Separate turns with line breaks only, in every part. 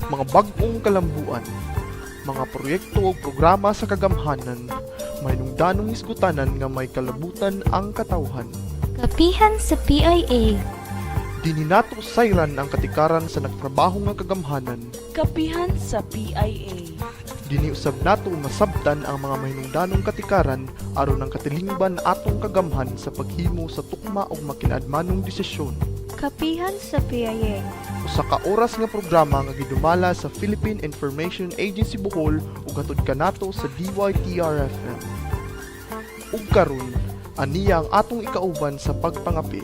Mga bag-ong kalambuan, mga proyekto ug programa sa kagamhanan, mahinungdanong hisgutanan nga may kalabutan ang katawhan.
Kapihan sa PIA.
Dinhi nato sayran ang katikaran sa nagtrabaho nga kagamhanan.
Kapihan sa PIA.
Dinhi usab nato masabtan ang mga mahinungdanong katikaran aron ang katilingban atong kagamhan sa paghimo sa tukma ug makinaadmanong desisyon.
Kapihan sa PIA.
Usa ka oras nga programa nga gidumala sa Philippine Information Agency Bohol ug hatod kanato sa DYTR-FM. Ug karon, aniya ang atong ikauban sa pagpangapi.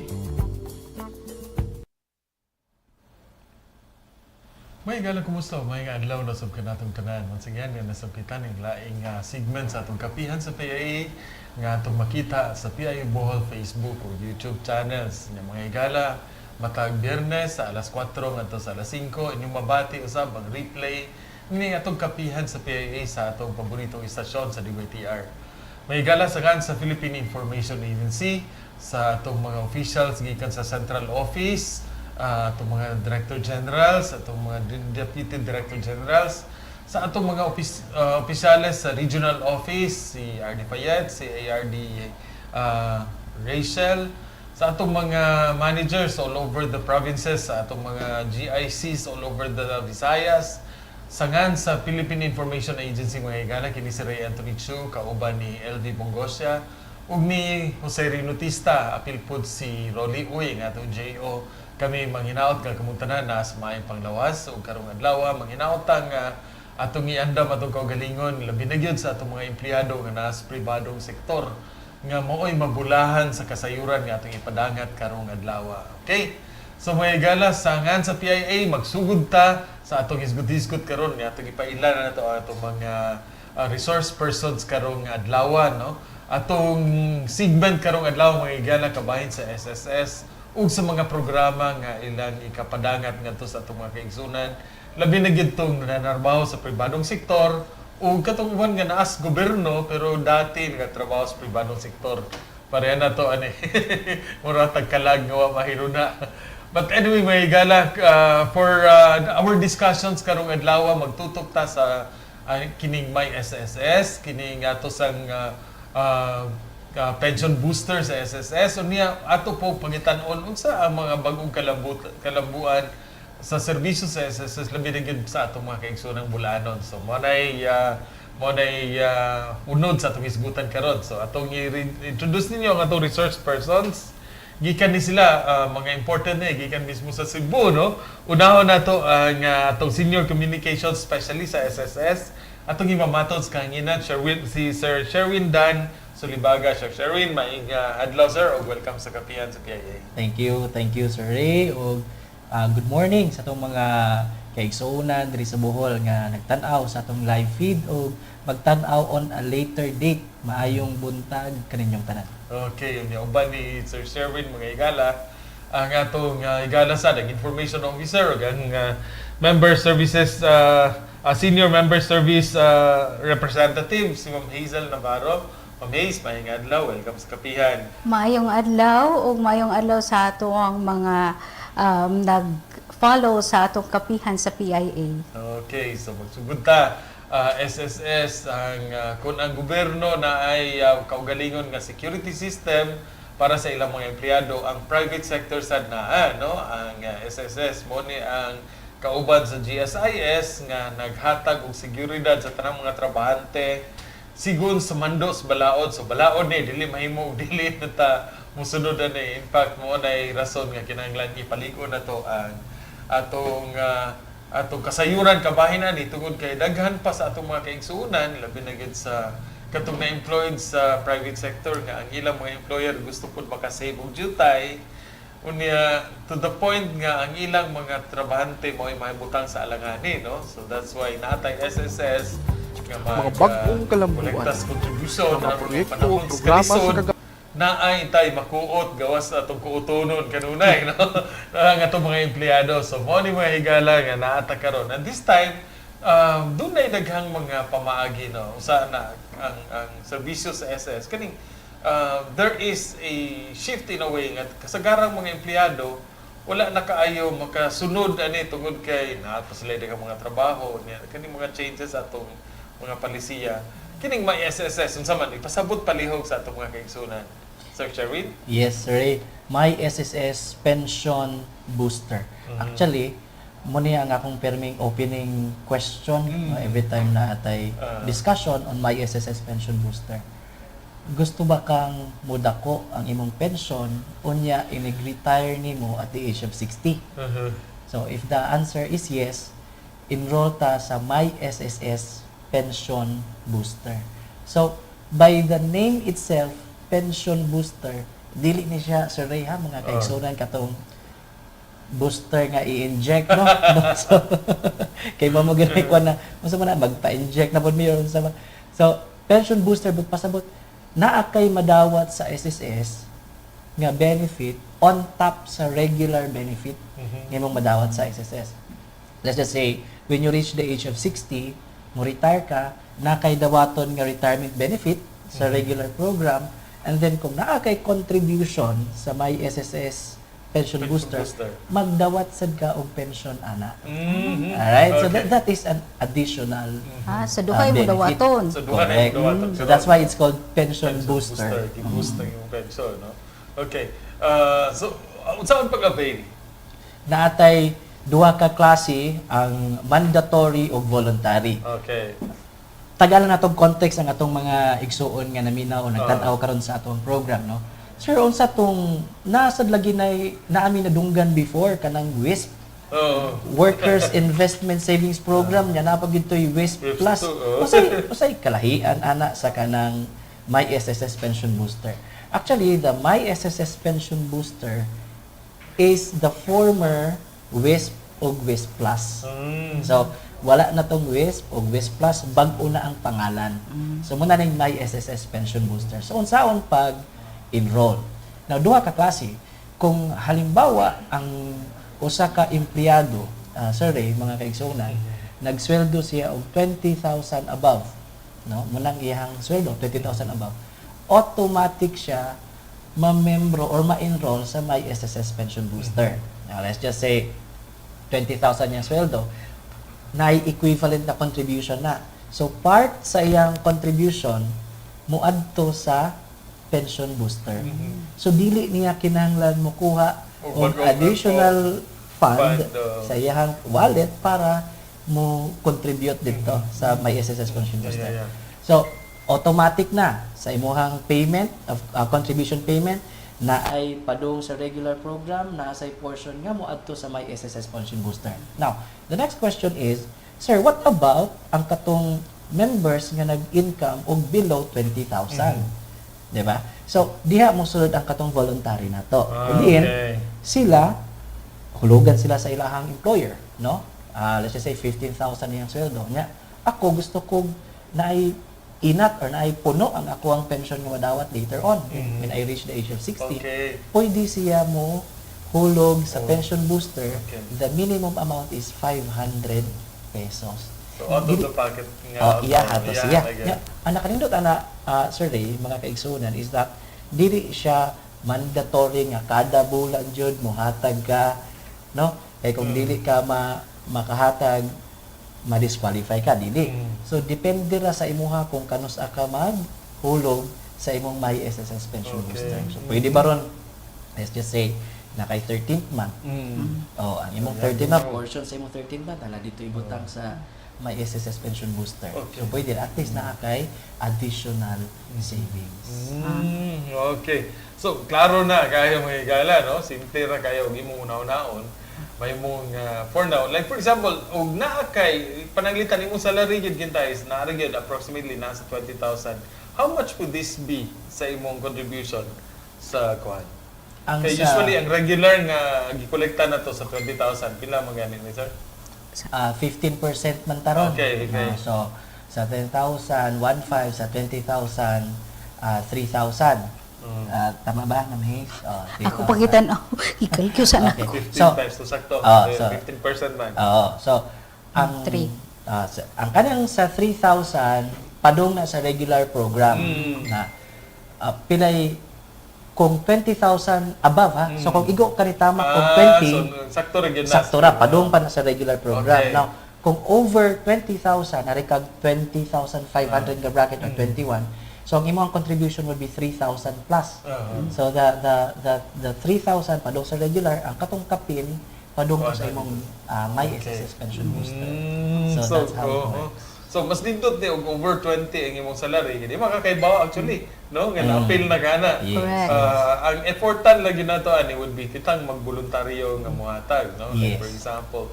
May galang, kumusta? May adlaw na sab kanatong tanan. Once again, nga nasab kita ning laing segment sa atong Kapihan sa PIA nga atong makita sa PIA Bohol Facebook o YouTube channels. Nya, mga higala, matag Biyernes sa alas 4 ngadto sa alas 5 inyong mabati usab ang replay ni atong Kapihan sa PIA sa atong paboritong istasyon sa DYTR. May higala, sa kan sa Philippine Information Agency, sa atong mga officials gikan sa Central Office, atong mga Director Generals, atong mga Deputy Director Generals, sa atong mga opisyales sa Regional Office, si RD Fayet, si ARD Rachel, sa atong mga managers all over the provinces, sa atong mga GICs all over the Visayas, sangan sa Philippine Information Agency, mga higala, kini si Ray Anthony Chu, kauban ni LV Bongosya, ug ni Jose Rinotista, apil pod si Rolly Uy, nga atong JO. Kami manghinaot nga kamong tanan na sa maayong panglawas ug karong adlaw manghinaot ta nga atong iandam atong kaugalingon, labi na gyud sa atong mga empleyado nga naa sa pribadong sektor nga maoy mabulahan sa kasayuran nga atong ipadangat karong adlaw. Okay? So mga higala, sangan sa PIA, magsugod ta sa atong hisgot-hisgot karon nga atong ipaila na nato ang atong mga resource persons karong adlaw, no? Atong segment karong adlaw, mga higala, kabahin sa SSS ug sa mga programa nga ilang ikapadangat ngadto sa atong mga kaigsunan, labi na gyud tong nanarbaho sa pribadong sektor ug katong uban nga naas gobyerno pero dati nagatrabaho sa pribadong sektor. Pareha na to ani, mura tagkalag nga wa mahiruna. But anyway, mga higala, for our discussions karong adlaw, magtutok ta sa kining My SSS, kining ato sang pension booster sa SSS. Unya ato po pangitan-on unsa ang mga bagong kalambuan sa serbisyo sa SSS, labi na gyud sa atong mga kaigsoonang Bulanon. So mo nay unod sa atong hisgutan karon. So atong i-introduce ninyo ang atong resource persons. Gikan ni sila mga important ni gikan mismo sa Cebu, no? Unahon nato ang atong senior communications specialist sa SSS, atong imamatod sa kahanginan, Sherwin, si Sir Sherwin Dan Sulibaga. Sir Sherwin, maayong adlaw, sir, ug welcome sa Kapihan sa PIA.
Thank you, Sir Ray. Ug good morning sa atong mga kaigsuonan diri sa Bohol nga nagtan-aw sa atong live feed o magtan-aw on a later date. Maayong buntag kaninyong tanan.
Okay, yun yung uban ni Sir Sherwin, mga higala, ang atong higala sa ang information officer ug ang member services senior member service representative, si Ma'am Hazel Navarro. Ma'am Haze, maayong adlaw, welcome sa Kapihan.
Maayong adlaw ug maayong adlaw sa atong mga nag-follow sa atong Kapihan sa PIA.
Okay, so magsugod ta. SSS ang kung ang gobyerno na ay kaugalingon nga security system para sa ilang mga empleyado, ang private sector sad naa, no? Ang SSS mo ni ang kauban sa GSIS nga naghatag og seguridad sa tanang mga trabahante sigon sa mando sa balaod. So balaod ni dili mahimo og dili na ta musunod ani. In fact, mo nay rason nga kinahanglan ipalig-on na to ang atong kasayuran kabahin ani tungod kay daghan pa sa atong mga kaigsuonan, labi na gyud sa katong na-employed sa private sector, nga ang ilang mga employer gusto pud makasave og jutay. Unya to the point nga ang ilang mga trabahante mo ay mahibutang sa alanganin, no? So that's why naatay SSS nga
Mga bag-ong kalambuan,
kolektas kontribusyon
mga
aron
proyekto
panahon
ug
sa
programa sa
kalisod, naay tay makuot gawas sa atong kuutonon kanunay, no, ang atong mga empleyado. So mo ni, mga higala, nga naata karon, and this time dunay daghang mga pamaagi, no, usa na ang serbisyo sa SS kaning there is a shift in a way nga kasagarang mga empleyado Wala na kaayo makasunod ani tungod kay naa pa sila daghang mga trabaho niya, kining mga changes atong mga palisiya, kining may SSS, unsa man, ipasabot palihog sa atong mga kaigsunan, Sir Sherwin?
Yes, sir. Ray. My SSS Pension Booster. Actually, mao niya ang akong perming opening question, no, every time naa tay discussion on my SSS Pension Booster. Gusto ba kang mudako ang imong pension unya inig-retire nimo at the age of 60? So if the answer is yes, enroll ta sa My SSS Pension Booster. So by the name itself, Pension Booster, dili ni siya, Sir Ray, ha, mga kaigsunan, katong booster nga i-inject, no? No? So kay mo mo ginay na unsa man na magpa-inject na pud mi or unsa man. So pension booster, but pasabot naa kay madawat sa SSS nga benefit on top sa regular benefit nga imong madawat sa SSS. Let's just say, when you reach the age of 60, mo retire ka, naa kay dawaton nga retirement benefit sa regular program, and then kung naa kay contribution sa My SSS Pension
Pension
Booster,
Booster.
Magdawat sad ka og pension ana. Alright? So that is an additional
Ah, sa duha mo
benefit.
dawaton.
So duha na
Correct.
yung dawaton.
So that's why it's called pension booster.
Gi-boost ang imong pension, no? Okay. So unsa man pag-avail?
Naa tay duha ka klase, ang mandatory o voluntary. Tagalan natong context ang atong mga igsuon nga naminaw o nagtan-aw karon sa atong program, no? Sir, unsa tong nasa lagi nay naami nadunggan before kanang WISP, Workers Investment Savings Program nga naa pa gyud toy WISP
WISP
Plus.
2, oh.
Unsay kalahian ana sa kanang My SSS Pension Booster? Actually, the My SSS Pension Booster is the former WISP ug WISP Plus. So, wala na tong WISP o WISP Plus, bag-o na ang pangalan. So, mao na ning My SSS Pension Booster. So, unsaon pag enroll? Now, duha ka klase. Kung halimbawa, ang usa ka empleyado, Sir Ray, mga kaigsuonan, nagsweldo siya og 20,000 above, no? Mao nang iyang sweldo, 20,000 above. Automatic siya mamembro or ma-enroll sa My SSS Pension Booster. Now, let's just say 20,000 yung sweldo, na equivalent na contribution na. So, part sa iyang contribution, muadto sa pension booster. So, dili niya kinahanglan mukuha
O
og additional fund
fund, oh.
sa iyang wallet para mo contribute dito sa My SSS Pension Booster. So, automatic na sa imuhang payment of contribution payment na ay padung sa regular program na sa portion nga mo adto sa My SSS Pension Booster. Now, the next question is, sir, what about ang katong members nga nag-income og below 20,000? 'Di ba? So, diha mo sulod ang katong voluntary na to. Diin, sila hulugan sila sa ilahang employer, no? Ah, let's just say 15,000 iyang sweldo niya. Ako gusto kong naay inat or naay puno ang ako ang pension nga madawat later on when I reach the age of 60. Pwede siya mo hulog sa pension booster. The minimum amount is 500 pesos.
So out of the pocket nga.
Oh, iya hato
iya,
siya.
Lagi.
Nya, ang nakanindot ana, Sir Ray, mga kaigsunan, is that dili siya mandatory nga kada bulan jud mohatag ka, no? Kay kung dili ka makahatag, ma-disqualify ka, dili. So depende ra sa imuha kung kanus-a ka maghulog sa imong My SSS Pension Booster. So pwede ba ron, let's just say na kay 13th month? Oh, ang imong 13th month portion sa imong 13th month ala dito ibutang sa My SSS Pension Booster. So pwede at least naa kay additional savings.
Okay. So, klaro na kayo, mga higala, no? Simple ra kayo og imong una-unaon. May mong for now, like for example, og naa kay pananglitan imong salary gyud kinta is naa ra gyud approximately nasa 20,000. How much would this be sa imong contribution sa kuan?
Ang
Kay usually ang regular nga gikolekta na to sa 20,000, pila man gani ni, sir?
15% man taron.
Okay.
No, so sa 10,000, 1,500, sa 20,000, 3,000. Ah, tama ba, Ma'am Hayes? Oh,
Ako
3,000.
pagitan-aw. Ikalkyo sa
Okay.
ako.
15 times to sakto.
Ah,
Eh, 15% man.
Oo. So, ang
Three.
ang kanang sa 3,000 padung na sa regular program na pilay Kung 20,000 above ha. So kung igo ka ni tamak og
Ah,
20,
so, sakto ra gyud na.
sakto ra, padung pa na sa regular program. Now, kung over 20,000, ari kag 20,500 nga bracket or 21, so ang imong contribution would be 3,000 plus. So the 3,000 padung sa regular, ang katong kapin padung
Oh,
sa imong My SSS Pension Booster. So, that's how it works.
So mas nindot ni og over 20 ang imong salary. Di makakaibaw actually, no? Nga na-appeal na ka na.
Yes.
Correct.
Ah, ang effortan lagi nato ani would be kitang magboluntaryo nga mohatag, no? Like for example,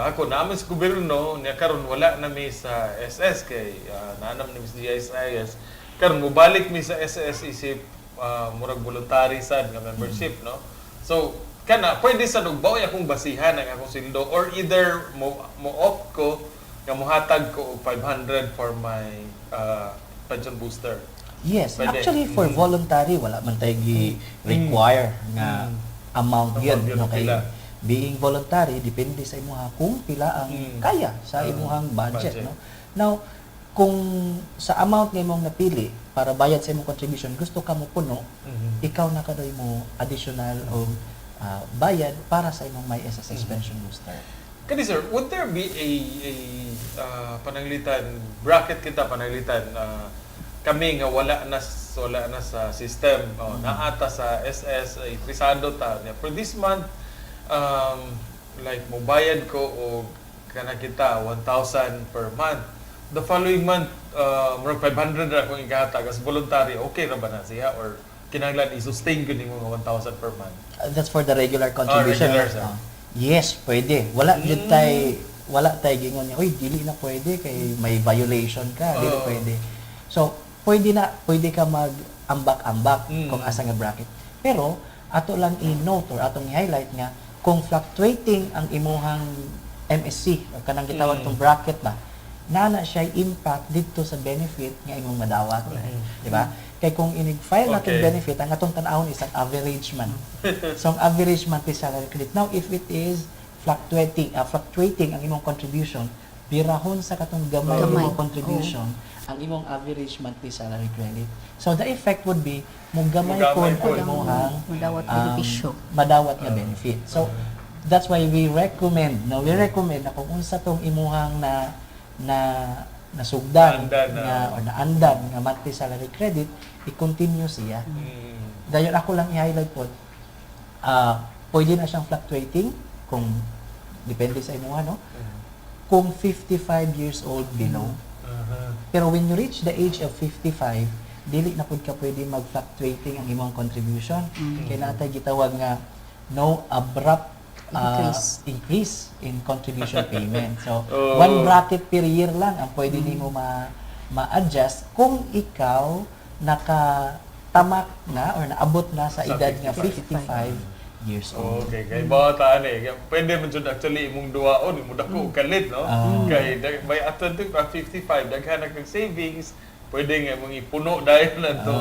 ako naman sa gobyerno niya karon wala na mi sa SS kay naanam ni Miss GSIS. Karon mobalik mi sa SS isip murag voluntary sad nga membership, no? So kana pwede sa og baoy akong basihan ang akong sweldo or either mo mo opt ko nga mohatag ko og 500 for my pension booster.
Yes,
Pwede.
actually for voluntary wala man tay gi require nga amount
Amount
yun,
yun,
no, kay
pila.
Being voluntary, depende sa imuha kung pila ang kaya sa imuhang budget,
budget.
No? Now, kung sa amount nga imong napili para bayad sa imong contribution gusto ka mo puno, ikaw na kadoy mo additional og bayad para sa imong My SSS Pension Booster.
Kani sir, would there be a pananglitan bracket kita, pananglitan kami nga wala na sa system, oh, naata sa SS ay trisado ta niya. For this month, like mobayad ko og kana kita 1,000 per month. The following month, murag 500 ra akong igahatag as voluntary, okay ra ba na siya or kinahanglan i-sustain ko nimo nga 1,000 per month?
That's for the regular contribution.
Regular, sir.
Ah, yes, pwede. Wala jud tay wala tay gingon niya, "Uy, dili na pwede kay may violation ka, dili pwede." So, pwede na, pwede ka mag ambak-ambak kung asa nga bracket. Pero ato lang i-note or atong i-highlight nga kung fluctuating ang imuhang MSC o kanang gitawag tong bracket ba, naa na siya impact dito sa benefit nga imong madawat. Di ba? Kay kung inig-file natin benefit, ang atong tan-awon is ang average man. So ang average monthly salary credit. Now, if it is fluctuating ang imong contribution, birahon sa katong gamay
Gamay.
imong contribution, ang imong average monthly salary credit. So the effect would be mugamay
Mugamay
pod
pod.
ang imong
Madawat benepisyo.
Madawat nga benefit. So that's why we recommend, no, we recommend na kung unsa tong imuhang na na nasugdan
Naandan na.
nga or naandan nga monthly salary credit, i-continue siya. Dayon ako lang i-highlight po, pwede na siyang fluctuating kung depende sa imuha, no? Kung 55 years old below. Pero when you reach the age of 55, dili na pud ka pwede mag-fluctuating ang imong contribution. Kay naa tay gitawag nga no abrupt
Increase.
Increase in contribution payment. So, one bracket per year lang ang pwede nimo ma ma-adjust kung ikaw nakatamak na or naabot na sa
Sa
edad nga
55.
55 years old.
Okay, kay bata ani. Pwede man jud actually imong duwaon, imo dako og kalit, no? Kay by at 20, at 55 daghan na kag savings, pwede nga imong ipuno dayon na to.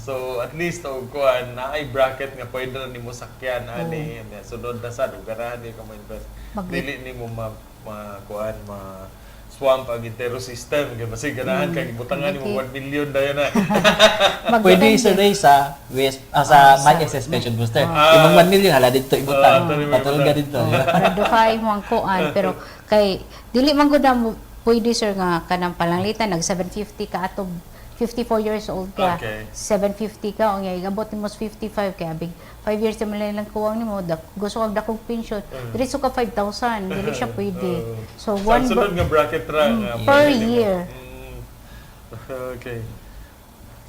So at least og kuan naay bracket nga pwede na nimo sakyan ani, and then sunod na sad ug ganahan di ka mo invest. Dili nimo ma, ma kuan ma swamp ang entero system kay basi ganahan kag butangan nimo 1 million dayon na.
Pwede sa Ray sa West, sa My SS Pension Booster. Imong 1 million hala dito ibutang.
Ah,
Patulog ka
ibutang.
dito.
Para duhay mo ang kuan, pero kay dili man gud na pwede sir nga kanang palanglitan nag 750 ka ato 54 years old ka, 750 ka ang igabot nimo sa 55 kay abig 5 years naman lang kuwang nimo gusto kag dakong pension, diretso ka 5,000, dili siya pwede. So
Sa
one
sunod nga bracket ra nga
per
pwede nimo.
year.
Okay.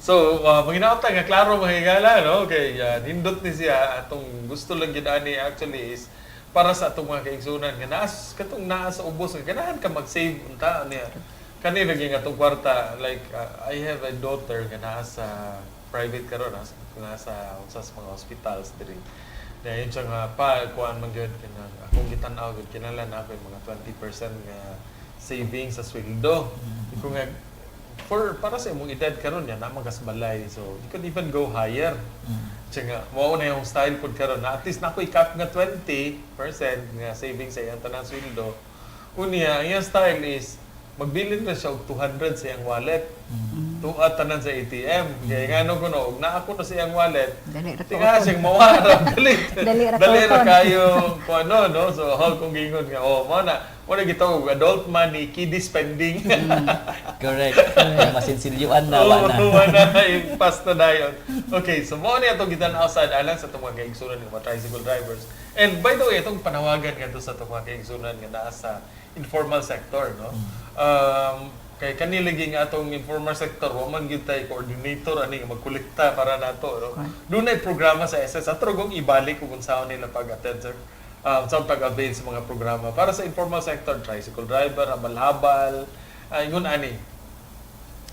So, manginaot ta nga klaro mga higala, no? Okay, nindot ni siya atong gusto lang gid ani actually is para sa atong mga kaigsunan nga naas katong naa sa ubos nga ganahan ka mag-save unta niya. Kani lagi nga atong kwarta, like I have a daughter nga naa sa private karon, nasa nasa unsa sa mga hospitals diri. Dayon siya nga pa kuan man gyud kanang akong gitan-aw gyud kinahanglan na ako yung mga 20% nga savings sa sweldo. Di ko nga for para sa imong edad karon yan naman kas balay, so you could even go higher. Siya nga mao na yung style pod karon na at least na ako'y cap nga 20% nga savings sa iyang tanang sweldo. Unya, ang iyang style is magbilin na siya og 200 sa iyang wallet. Tuat tanan sa ATM. Kaya ngano kuno, og naa ko na sa iyang wallet,
Dali ra
tinga
kauton.
siyang mawara galit.
Dali ra
Dali ra
kauton.
kayo kung ano, no? So, how kung gingon nga, oh, mo na gitawag adult money, kiddie spending.
Correct. Kaya masinsilyuan na,
Oo,
wa na.
wa na, i-pass na dayon. Okay, so mo ni atong gitan-aw sad alang sa atong mga kaigsunan nga mga tricycle drivers. And by the way, itong panawagan ngadto sa atong mga kaigsunan nga naa sa informal sector, no? Kay kanila ging atong informal sector, wa man gyud tay coordinator ani nga magkolekta para nato, no? Dunay programa sa SS ato gong ibalik kung unsaon nila pag-attend, sir. Sa pag-avail sa mga programa para sa informal sector, tricycle driver, habal-habal, ay ingon ani.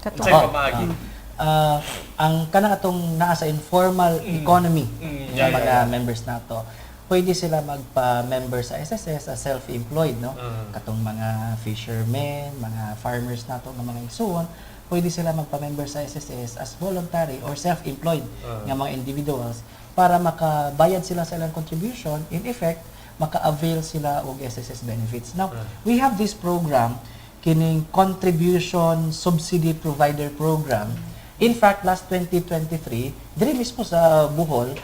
Kato.
Unsay pamaagi?
Ah, ang kanang atong naa sa informal economy nga mga members nato, pwede sila magpa-member sa SSS as self-employed, no? Katong mga fishermen, mga farmers nato nga mga igsuon, pwede sila magpa-member sa SSS as voluntary or self-employed nga mga individuals para makabayad sila sa ilang contribution. In effect, maka-avail sila og SSS benefits. Now, we have this program, kining Contribution Subsidy Provider Program. In fact, last 2023, diri mismo sa Bohol,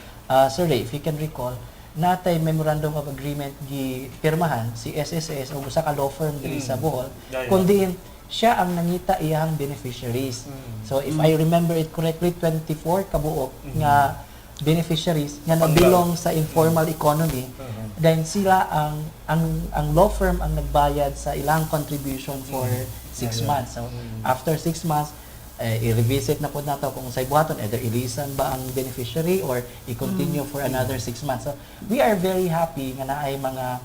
Sir Ray, if you can recall, natay memorandum of agreement gi pirmahan si SSS o usa ka law firm diri sa Bohol, kundi siya ang nangita iyang beneficiaries. So if I remember it correctly, 24 kabuok nga beneficiaries nga nabilong sa informal economy. Then sila ang law firm ang nagbayad sa ilang contribution for 6 months. So after 6 months, eh, i-revisit na po nato kung sa buhaton, either ilisan ba ang beneficiary or i-continue for another 6 months. So we are very happy nga naay mga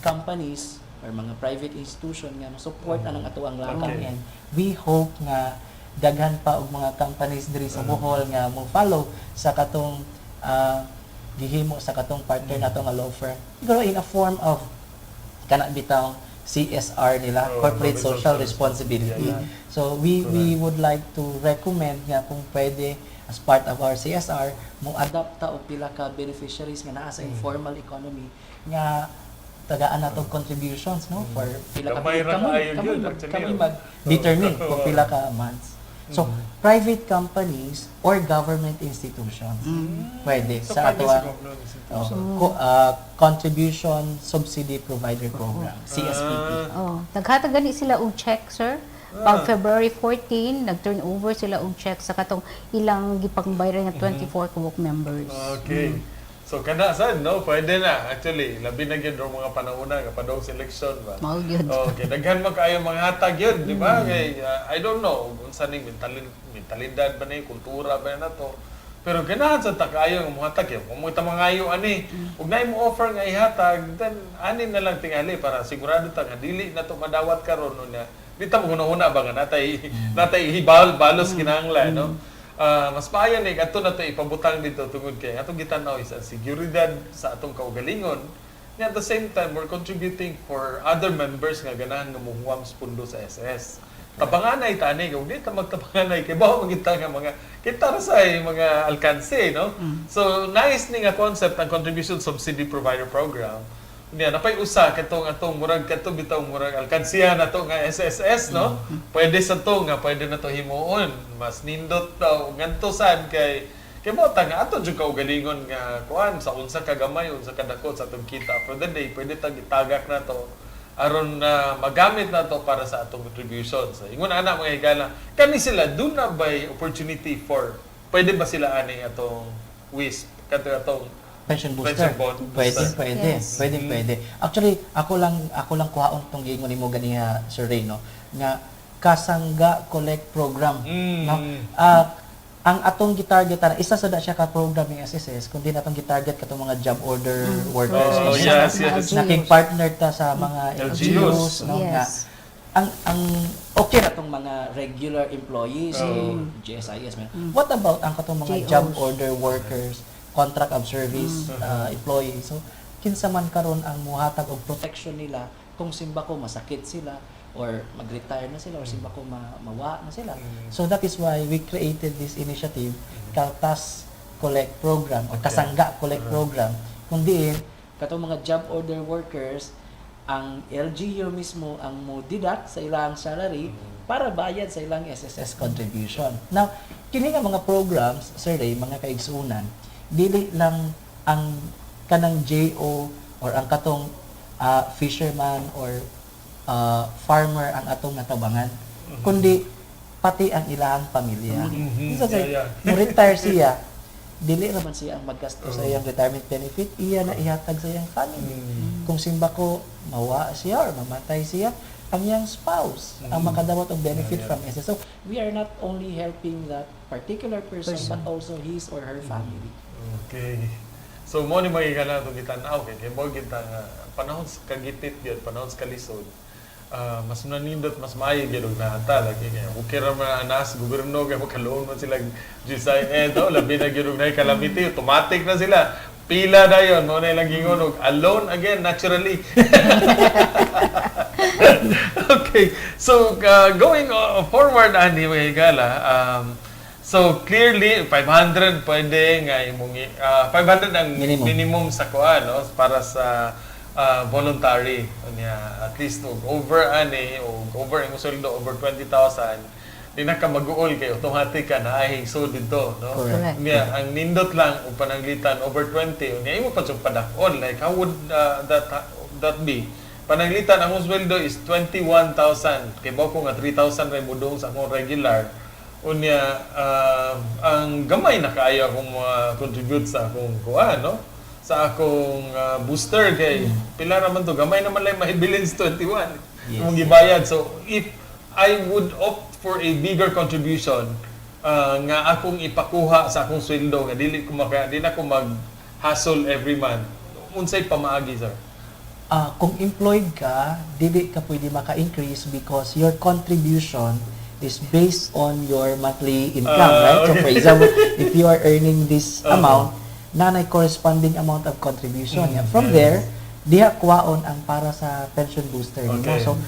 companies or mga private institution nga mo-support anang atoang lakang and we hope nga daghan pa og mga companies diri sa Bohol nga mo follow sa katong gihimo sa katong partner nato nga law firm, siguro in a form of kana bitaw CSR nila, corporate
corporate
social
social
responsibility. So we would like to recommend nga kung pwede, as part of our CSR, mo adapt ta og pila ka beneficiaries nga naa sa informal economy nga tagaan nato contributions, no, for pila ka
Gamay ra
kamo
kaayo
kamo
yun, actually,
kami
oh.
mag-determine kung pila ka months. So private companies or government institutions pwede
So,
sa
pwede
ato
sa
ang
government institution.
Oh, Contribution Subsidy Provider Program, CSPP.
Oh, naghatag gani sila og check, sir. Pag February 14, nag-turnover sila og check sa katong ilang gipangbayaran nga 24 kabuok members.
Okay. So kana sad, no, pwede na actually, labi na gyud rong mga panahon na nga padong selection ba.
Mao gyud.
Okay, daghan man kaayo mga hatag yun, di ba? Kay I don't know unsa ning mentalidad ba ni, kultura ba na to. Pero ganahan sa ta kaayo nga muhatag kay kung mo ta mangayo ani, ug naay mo offer nga ihatag, then ani na lang tingali para sigurado ta nga dili na to madawat karon, no, na di ta mo ba nga natay hibal balos kinahanglan, no? Ah, mas maayo ni kadto na to ipabutang dito tungod kay atong gitan-aw is ang seguridad sa atong kaugalingon. And at the same time, we're contributing for other members nga ganahan nga muhuwam sa pundo sa SS. Tabanganay tani, kung di ta magtabanganay, kay bawo magita nga mga, kita ra sa mga alkanse, no? So, nice ni nga concept ang Contribution Subsidy Provider Program. Niya, napay usa katong atong murag kato bitaw murag alkansiya na to nga SSS, no? Pwede sa to nga pwede na to himuon. Mas nindot daw ngadto sad kay mo ta nga ato jud kaugalingon nga kuan sa unsa ka gamay, unsa ka dako sa atong kita for the day, pwede tag itagak na to aron na magamit na to para sa atong contribution. So, ingon ana, mga higala, kani sila duna by opportunity for pwede ba sila ani atong WISP kato atong
Pension booster.
Pension bond
Pwede,
booster.
pwede.
Yes.
Pwede, pwede. Actually, ako lang kuhaon tong giingon nimo ganiha, Sir Ray, no, nga Kasangga Collect Program, no? Ah, ang atong gitarget ana, isa sa da siya ka program ng SSS, kundi atong gitarget katong mga job order workers.
Oh,
No?
yes.
Nakig-partner ta sa mga
LGUs.
LGUs, no, nga ang okay na tong mga regular employees, eh, GSIS man. What about ang katong mga
JOs.
job order workers, contract of service employees? So kinsa man karon ang muhatag og protection nila kung simba ko masakit sila or mag-retire na sila or simba ko mawa na sila? So that is why we created this initiative, Kaltas Collect Program or Kasangga Collect Program, kung diin katong mga job order workers, ang LGU mismo ang mo deduct sa ilang salary. para bayad sa ilang SSS contribution. Now, kini nga mga programs, Sir Ray, mga kaigsuonan, dili lang ang kanang JO or ang katong fisherman or farmer ang atong natabangan, kundi pati ang ilang pamilya. So, sir, mo-retire siya, dili naman siya ang maggasto sa iyang retirement benefit, iya na ihatag sa iyang family. Kung simbako mawa siya or mamatay siya, ang iyang spouse ang makadawat og benefit from SSS. So, we are not only helping that particular person, but also his or her family.
Okay. So mo ni mga higala itong gitan-aw kay kay mo kita nga panahon sa kagitit gyud, panahon sa kalisod. Mas nanindot, mas maayo gyud og naata lagi kay okay ra man anas gobyerno kay makaloon man sila GSIS, no, labi na gyud og naay calamity, automatic na sila pila dayon mo na ilang gingon og alone again naturally. Okay. So, going forward, ani, mga higala, so clearly, 500 pwede nga imong, 500 ang minimum,
Minimum.
sa kuan, no? Para sa voluntary. Unya, at least og over ani, og over imong sweldo, over 20,000, di na ka mag-uol kay automatic ka na ay so dito, no?
Correct.
Correct.
Unya, ang nindot lang og pananglitan over 20, unya imo pa jud padak-on. Like how would that be? Pananglitan ang sweldo is 21,000. Kay ko nga 3,000 ray mudong sa akong regular. Unya ang gamay na kaayo akong contribute sa akong kuan, no? Sa akong booster kay pila ra man to, gamay naman lang mahibilin sa 21.
Yes.
Imong gibayad. So if I would opt for a bigger contribution nga akong ipakuha sa akong sweldo nga dili ko maka di na ko mag hassle every month. Unsay pamaagi, sir?
Kung employed ka, dili ka pwede maka-increase because your contribution is based on your monthly income, right? So for example, if you are earning this amount, nanay corresponding amount of contribution. Yeah. From there, diha kuwaon ang para sa pension booster nimo. So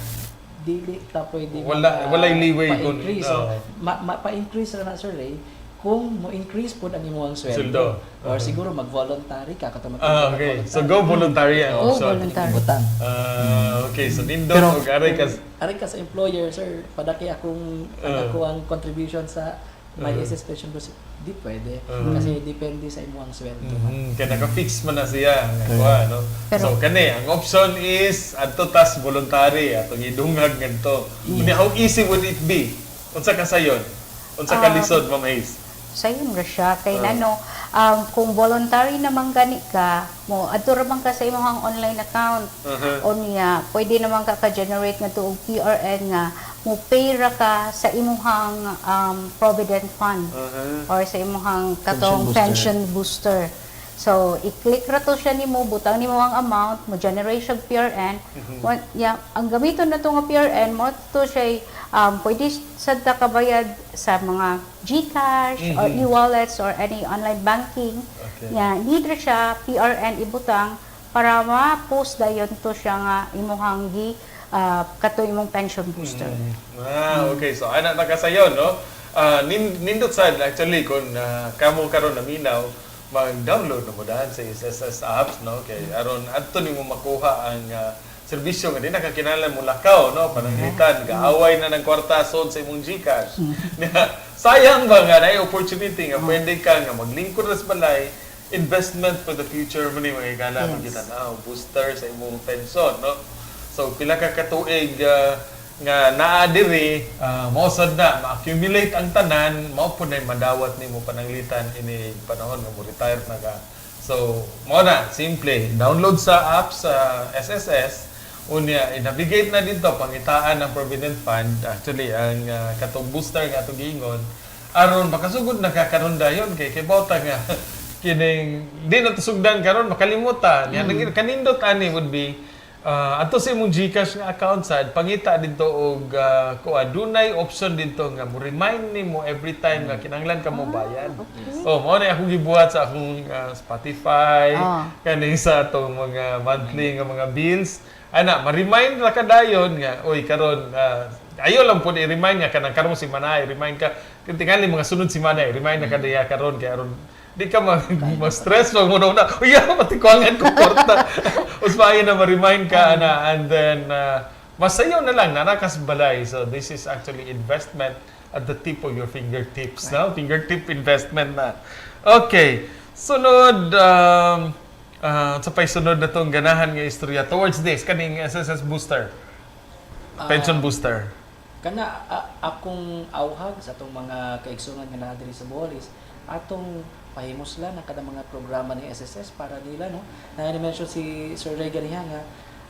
dili ta pwede
Walay leeway
pa-increase. So,
oo.
pa-increase ra na, Sir Ray, kung mo increase pod ang imong sweldo.
Sweldo.
Or siguro mag-voluntary ka katong
Ah, okay. So go voluntary ang
Go
option.
voluntary.
Butang.
Ah, okay. So nindot
Pero-
og aray ka
Aray ka sa employer, sir, padaki akong ang ako ang contribution sa my SS pension boost. Di pwede. Kasi depende sa imong sweldo.
Kaya naka-fix man na siya nga kuha, no?
Pero-
So kani, ang option is adto tas voluntary atong idungag ngadto. Unya, how easy would it be? Unsa ka sayon? Unsa ka lisod, Ma'am Hayes?
Sayon ra siya kay nano kung voluntary naman gani ka mo adto ra man ka sa imong online account. Unya pwede naman ka ka-generate nga og PRN nga mo pay ra ka sa imong provident fund or sa imong katong
Pension
pension booster. So, i-click ra to siya nimo, butang nimo ang amount, mo generate siya og PRN. Yeah, ang gamiton na to nga PRN mo to siya pwede sad ta kabayad sa mga GCash or e-wallets or any online banking. Yeah, need ra siya PRN ibutang para ma-post dayon to siya nga imuhang gi kato imong pension booster.
Ah, okay. So ana na kasayon, no? Nindot sad actually kung kamo karon naminaw, mag-download na mo daan sa SSS apps, no? Kay aron adto nimo makuha ang serbisyo nga di na ka kinahanglan mo lakaw, no? Pananglitan gaaway na ng kwarta sod sa imong GCash. Nya, sayang ba nga naay opportunity nga pwede ka nga maglingkod ra sa balay, investment for the future mo ni mga higala, yes, booster sa imong pension, no? So pila ka katuig nga naa diri, mao sad na ma-accumulate ang tanan, mao pud nay madawat nimo pananglitan ini panahon nga mo retire na ka. So mao na simple, download sa app sa SSS, unya i-navigate na dito pangitaan ang Provident Fund, actually ang katong booster nga atong giingon aron makasugod na ka karon dayon kay bawta nga kining di na tusugdan karon makalimutan. Yan ang kanindot ani would be ato sa imong GCash nga account sad pangita didto og kuan, dunay option didto nga mo remind nimo every time nga kinahanglan ka mo bayad. Oh, mao na akong gibuhat sa akong Spotify, kaning sa atong mga monthly nga mga bills. Ana, ma-remind ra ka dayon nga oy karon ayo lang pud i-remind nga kanang karong semana, i-remind ka tingali mga sunod semana, i-remind na ka diya karon kay aron di ka ma-stress wag mo na uy, pati kuangan ko kwarta. Uspahin na ma-remind ka ana and then Masayo na lang, naa ra ka sa balay. So this is actually investment at the tip of your fingertips, no? Fingertip investment na. Okay. Sunod, sa pay sunod na tong ganahan nga istorya towards this, kaning SSS booster, pension booster.
Kana akong awhag sa atong mga kaigsunan nga naa diri sa Bohol is atong pahimuslan ang kada mga programa ni SSS para nila, no, na mention si Sir Ray ganiha nga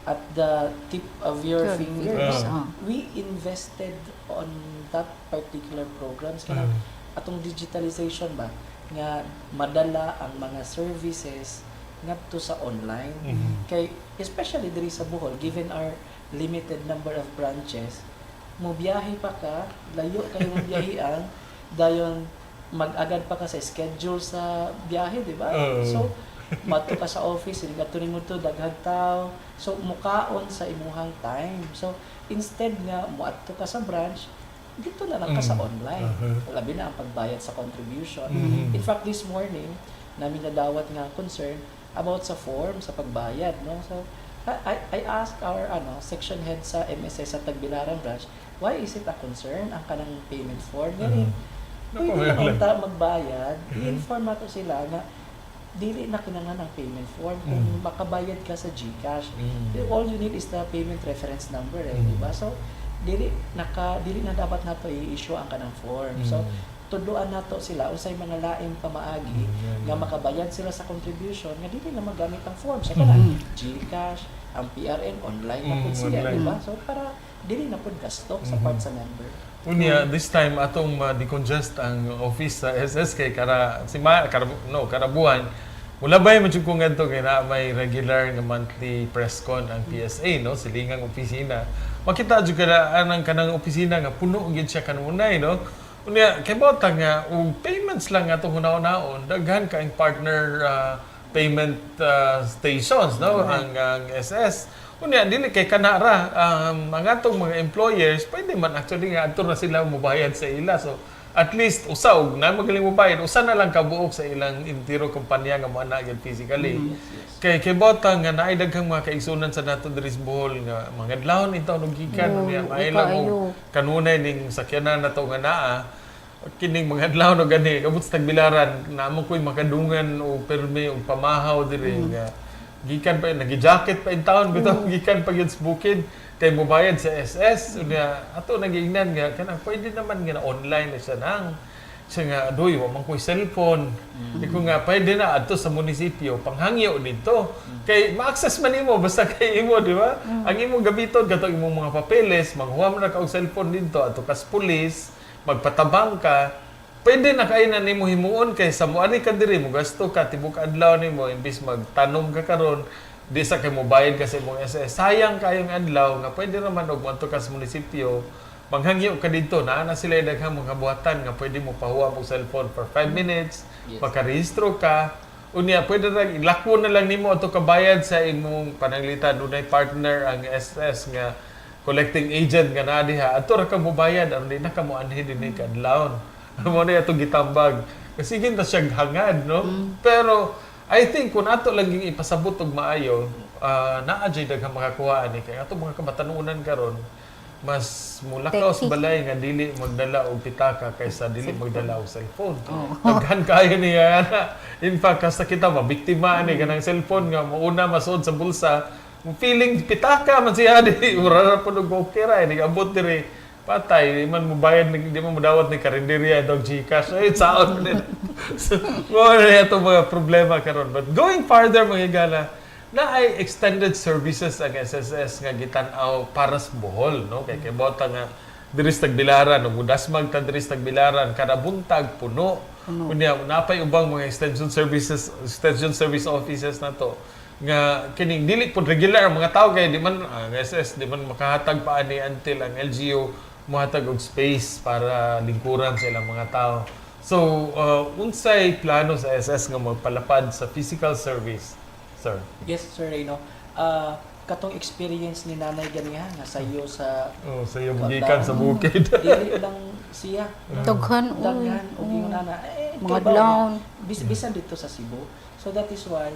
at the tip of your
Your
fingers.
fingers, ah.
We invested on that particular programs kanang atong digitalization ba nga madala ang mga services ngadto sa online kay especially diri sa Bohol, given our limited number of branches, mobiyahe pa ka, layo kayo mobiyahean, dayon mag-agad pa ka sa schedule sa biyahe, di ba?
Oo.
So madto ka sa office, dili kadto nimo to daghang tao, so mukaon sa imuhang time. So instead nga moadto ka sa branch, dito na lang ka sa online, labi na ang pagbayad sa contribution. In fact, this morning namin nadawat nga concern about sa form sa pagbayad, no? So I asked our ano section head sa MSS sa Tagbilaran branch, why is it a concern ang kanang payment form? Gani, pwede
Naku,
na unta magbayad, i-inform nato sila nga dili na kinahanglan ang payment form kung makabayad ka sa GCash. All you need is the payment reference number eh, di ba? So dili na dapat nato i-issue ang kanang form. So tudloan nato sila unsay mga laing pamaagi nga makabayad sila sa contribution nga dili na magamit ang form sa kanang GCash, ang PRN online na pud siya,
online.
di ba? So para dili na pud gasto sa part sa member.
Unya, this time atong ma-decongest ang office sa SS kay kara si ma kara, no, karabuhan mulabay man jud ko ngadto kay na may regular nga monthly press con ang PSA, no, silingang opisina. Makita jud kada anang kanang opisina nga puno gyud siya kanunay, no. Unya kay bota nga og payments lang atong hunaon-naon, daghan kaayong partner payment stations, no, ang SS. Unya dili kay kana ra ang atong mga employers, pwede man actually nga adto na sila mobayad sa ila. So at least usa og na magaling mobayad, usa na lang kabuok sa ilang entiro kumpanya nga moana gyud physically. Kay bota nga naay daghang mga kaigsunan sa nato diri sa Bohol nga mga adlawon intaw og gikan
Oo,
unya maaylang
kaayo.
og kanunay ning sakyanan nato nga naa kining mga adlaw no gani abot sa Tagbilaran namo ko'y makadungan o permi og pamahaw diri nga gikan pa nagi-jacket pa in town bitaw, gikan pa gyud sa bukid kay mobayad sa SS. Unya ato nagiingnan nga kanang pwede naman nga na online na siya nang siya nga doy wa man ko'y cellphone. Di ko nga pwede na adto sa munisipyo panghangyo dito kay ma-access man nimo basta kay imo, di ba? Ang imong gamiton katong imong mga papeles, manghuam ra ka og cellphone didto, adto kas pulis, magpatabang ka, pwede na kay na nimo himuon kay sa moari ka diri mo gasto ka tibok adlaw nimo imbis magtanom ka karon, di sa kay mobayad ka sa imong SS. Sayang kayong adlaw nga pwede naman og moadto ka sa munisipyo, manghangyo ka didto, naa na sila daghang mga buhatan nga pwede mo pahuwam og cellphone for 5 minutes, makarehistro ka. Unya pwede ra ilakwo na lang nimo ato kabayad sa imong pananglitan dunay partner ang SS nga collecting agent nga naa diha, adto ra ka mobayad aron di na ka moanhi dinhi kadlawon. Mo na atong gitambag kasi ta siya hangad, no? Pero I think kung ato lang ging ipasabot og maayo, naa jay daghang makakuha ani kay atong mga kabatanunan karon mas mulakaw sa
Techie.
balay nga dili magdala og pitaka kaysa dili magdala og cellphone. Daghan kayo niya ana. In fact, kasta kita mabiktima ani kanang cellphone nga mauna masuod sa bulsa, mo feeling pitaka man siya di ura ra pud og okay ra ni abot diri patay di man mo bayad ni di man mo dawat ni karinderya dog GCash ay saon din. So mo na ato mga problema karon. But going farther, mga higala, na ay extended services ang SSS nga gitan-aw para sa Bohol, no? Kay bota nga diri sa Tagbilaran ug mudasmag ta diri sa Tagbilaran kada buntag puno. Unya napay ubang mga extension services, extension service offices nato nga kining dili pud regular ang mga tao kay di man ang SS di man makahatag pa ani until ang LGU mohatag og space para lingkuran sa ilang mga tao. So, unsay plano sa SS nga magpalapad sa physical service, sir?
Yes, Sir Reyno. Katong experience ni Nanay ganiha nga sayo sa
Oh, sa iyong gikan sa bukid.
Dili lang siya.
Daghan, uy.
Daghan og ingon ana. Eh,
Mga
kay ba,
adlaw.
Bisan dito sa Cebu. So that is why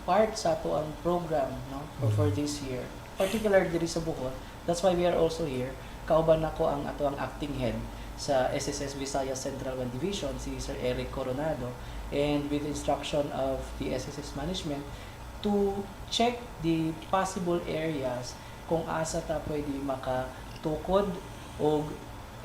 part sa ato ang program, no, for this year, particular diri sa Bohol, That's why we are also here. Kauban nako ang atoang acting head sa SSS Visayas Central 1 Division, si Sir Eric Coronado, and with instruction of the SSS management to check the possible areas kung asa ta pwede makatukod og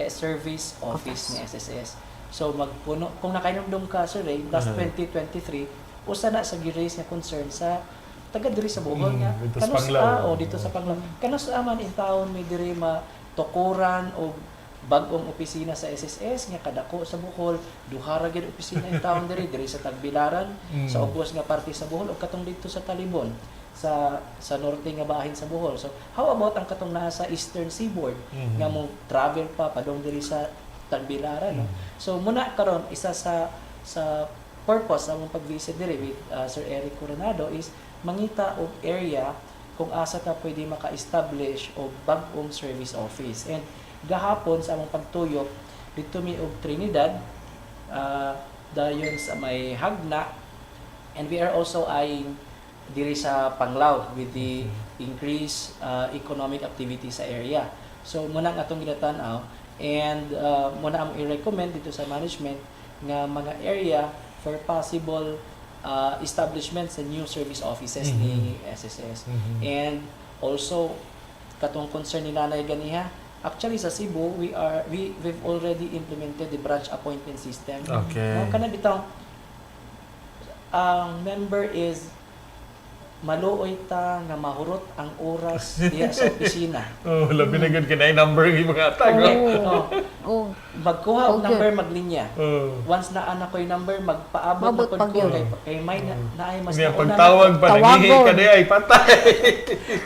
service office ni SSS. So magpuno kung nakainomdom ka, Sir Ray, last 2023, usa na sa gi-raise nga concern sa taga diri sa Bohol nga
dito sa
kanus
Panglao.
O dito sa Panglao. Kanus man in town may diri matukuran og bag-ong opisina sa SSS nga kadako sa Bohol, duha ra gyud opisina in town diri diri sa Tagbilaran, sa ubos nga parte sa Bohol ug katong didto sa Talibon sa norte nga bahin sa Bohol. So how about ang katong naa sa Eastern Seaboard nga mo travel pa padung diri sa Tagbilaran, no? So muna karon isa sa purpose sa among pag-visit diri with Sir Eric Coronado is mangita og area kung asa ta pwede maka-establish og bag-ong service office. And gahapon sa among pagtuyok didto mi og Trinidad, dayon sa may Jagna, and we are also eyeing diri sa Panglao with the increased economic activity sa area. So muna ang atong ginatan-aw and muna ang i-recommend dito sa management nga mga area for possible establishment sa new service offices ni SSS. And also katong concern ni Nanay ganiha, actually sa Cebu we've already implemented the branch appointment system. No, kana bitaw ang member is maluoy ta nga mahurot ang oras diha sa opisina.
Oh, labi na gud kay number yung mga tag.
Oo.
No,
Oh,
magkuha og number, maglinya.
Oh.
Once na ana ko'y number, magpaabot na
Mabot
pud
pa
ko
gyud.
kay may na, naay mas
Niya
nauna na
pagtawag pa
Tawagon.
nangihi ka di ay patay.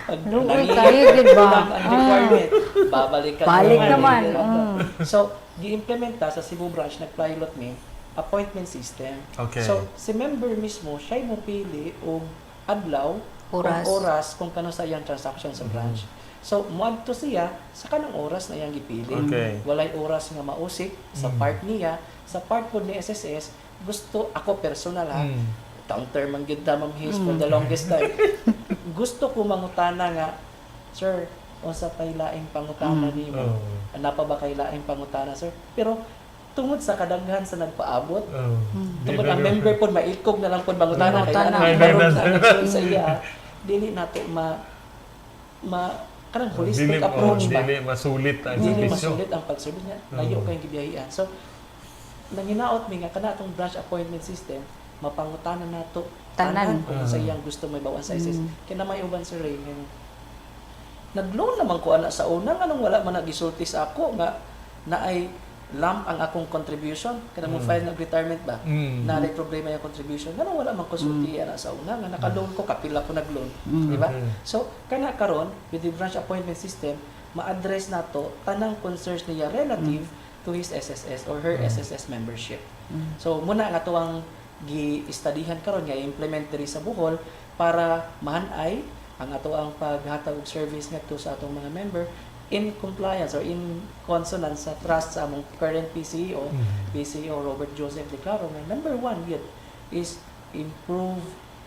Pag
Luoy
nangihi,
kayo, gid ba?
kulang ang requirement. Babalik ka
Balik
naman.
naman.
So, gi-implement ta sa Cebu branch, nag-pilot mi, appointment system. So, si member mismo, siya mo pili og adlaw,
Oras.
kung oras, kung kano sa iyang transaction sa branch. So, muadto siya sa kanang oras na iyang gipili. Walay oras nga mausik sa part niya, sa part pod ni SSS, gusto ako personal ha, counter man gyud ta, Ma'am Hayes, for the longest time. Gusto ko mangutana nga, "Sir, unsa pay laing pangutana nimo?
Oh.
Napa ba kay laing pangutana, sir?" Pero tungod sa kadaghan sa nagpaabot,
Oh. Di
tungod
na
ang member pod maikog na lang pod mangutana kay
Mangutana.
ana
Ay,
karon
na-
sa nagsulod sa iya, dili nato ma ma kanang holistic
Dili,
approach
oh,
ba?
dili masulit ang
Dili
serbisyo.
masulit ang pagsulod niya, layo kayong gibiyahian. So nanginaot mi nga kana atong branch appointment system mapangutana nato
Tanan.
tanan kung sa iyang gusto may bawan sa SS. Kaya na may uban si Ray nga nag-loan naman ko ana sa una, nganong wala man nagisulti sa ako nga naay lump ang akong contribution kada mo file ng retirement ba, na problema yung contribution, nganong wala man ko sulti ana sa una nga naka-loan ko, kapila ko nag-loan, di ba? So kana karon with the branch appointment system ma-address nato tanang concerns niya relative to his SSS or her SSS membership. So muna nga tuwang gi-studyhan karon nga implement diri sa Bohol para mahanay ang ato ang paghatag og service ngadto sa atong mga member in compliance or in consonance sa trust sa among current PCEO, PCEO Robert Joseph De Claro, nga number one yun is improve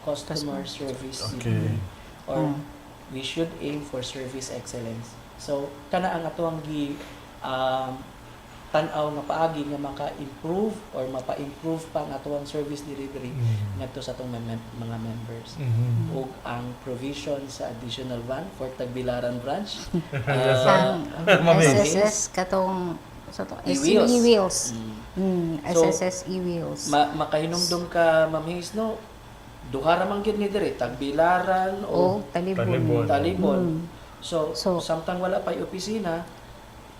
customer service delivery or we should aim for service excellence. So kana ang ato ang gi tan-aw nga paagi nga maka-improve or mapa-improve pa ang atoang service delivery ngadto sa atong mga members. Ug ang provision sa additional van for Tagbilaran branch.
Yes, sir.
Ang
Ma'am Hayes.
SSS katong sa to
E-wheels.
E-wheels.
So,
SSS e-wheels.
Makahinumdum ka, Ma'am Hayes, no? Duha ra man gyud ni diri, Tagbilaran
o
o
Talibon.
Talibon.
Talibon. So,
So,
samtang wala pa opisina,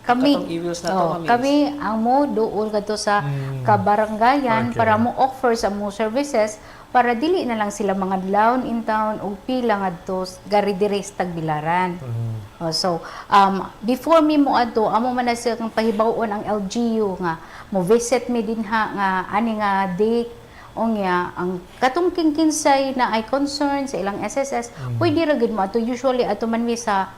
Kami
katong e-wheels na to,
oh,
Ma'am Hayes.
kami ang mo duol kadto sa kabaranggayan para mo offer sa mo services para dili na lang sila mga down in town og pila ngadto gari diri sa Tagbilaran. Oh, so before mi mo adto, amo man na sila kang pahibaw-on ang LGU nga mo visit mi dinha nga ani nga date. Unya ang katong kinsay na ay concern sa ilang SSS, pwede ra gid mo ato. Usually ato man mi sa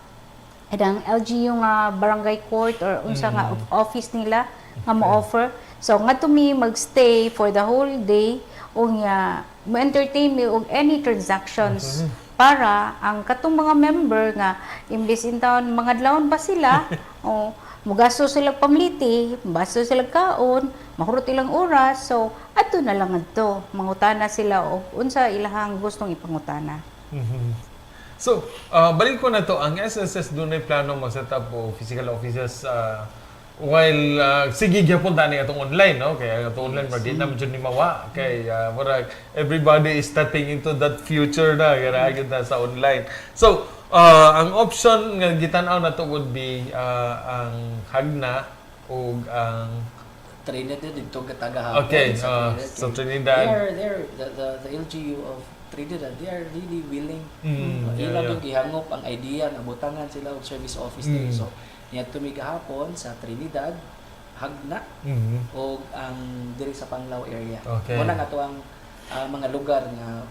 kanang LGU nga barangay court or unsa nga office nila nga mo offer. So ngadto mi magstay for the whole day, unya mo entertain mi og any transactions. Para ang katong mga member nga imbes in town mga adlawon ba sila o mugasto sila pamliti, mugasto sila kaon, mahurot ilang oras. So adto na lang adto, mangutana sila og unsa ilahang gustong ipangutana.
So, balik ko na to, ang SSS dunay plano mag-set up og physical offices while sige gyapon tani atong online, no? Kaya atong online yes. Di na man jud ni mawa kay murag everybody is stepping into that future na kaya gyud na sa online. So, ang option nga gitan-aw na to would be ang Jagna ug ang
Trinidad didto tagahapon sa Trinidad.
Sa Trinidad.
They are the LGU of Trinidad, they are really willing. Ila yung gihangop ang idea nga butangan sila og service office diri. So niadto mi gahapon sa Trinidad, Jagna og ang diri sa Panglao area. Mao na nga to ang mga lugar nga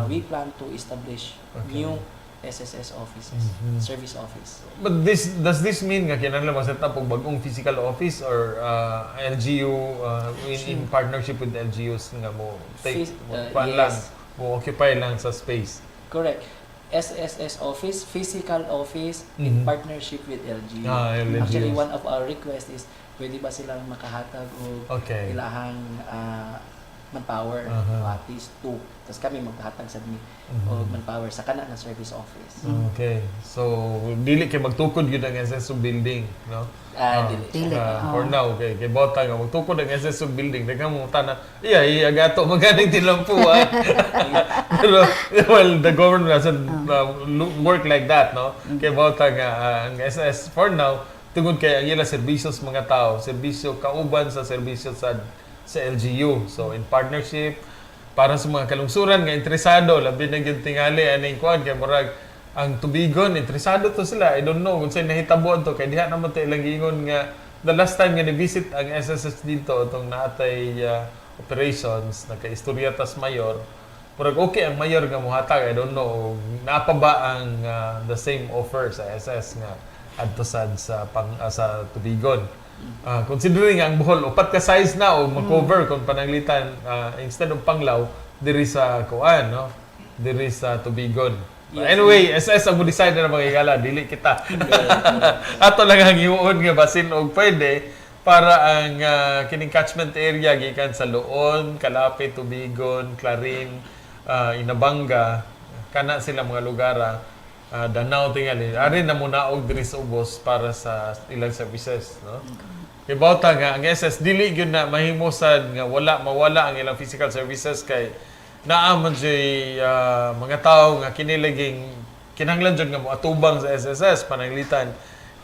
we plan to establish new SSS offices, service office.
But this does this mean nga kinahanglan mag-set up og bagong physical office or LGU in partnership with LGUs nga mo take mo kuan lang,
yes.
mo occupy lang sa space?
Correct. SSS office, physical office in partnership with LGU.
Ah, LGUs.
Actually, one of our request is pwede ba silang makahatag og ilahang manpower, o at least two. Tapos kami maghatag sa mi og manpower sa kana nga service office.
Okay. So dili kay magtukod gyud ang SSS building, no?
Ah, dili.
Dili.
For now, kay kay bota nga magtukod ang SSS building, daghan mo tana, iya iya gato maganing tilampuan. Pero well, the government doesn't work like that, no? Kay bota nga ang SS for now tungod kay ang ila serbisyo sa mga tao, serbisyo kauban sa serbisyo sa LGU. So in partnership para sa mga kalungsuran nga interesado, labi na gyud tingali aning kuan kay murag ang Tubigon interesado to sila. I don't know kung sa'y nahitabo to kay diha naman to ilang giingon nga the last time nga ni-visit ang SSS dito atong naatay operations, nakaistorya tas mayor, murag okay ang mayor nga muhatag. I don't know naa pa ba ang the same offer sa SS nga adto sad sa pang sa Tubigon. Considering ang Bohol upat ka size na o ma-cover kung pananglitan instead of Panglao diri sa kuan, no, diri sa Tubigon. But anyway, SS ang mo decide na mga higala, dili kita. Ato lang ang himuon nga basin og pwede para ang kining catchment area gikan sa Loon, Calape, Tubigon, Clarin, Inabanga, kana sila mga lugar, Danao tingali. Ari na munaog diri sa ubos para sa ilang services, no? Kay bawta nga ang SS dili gyud na mahimo sad nga wala mawala ang ilang physical services kay naa man jud mga tawo nga kinilaging kinahanglan jud nga moatubang sa SSS, pananglitan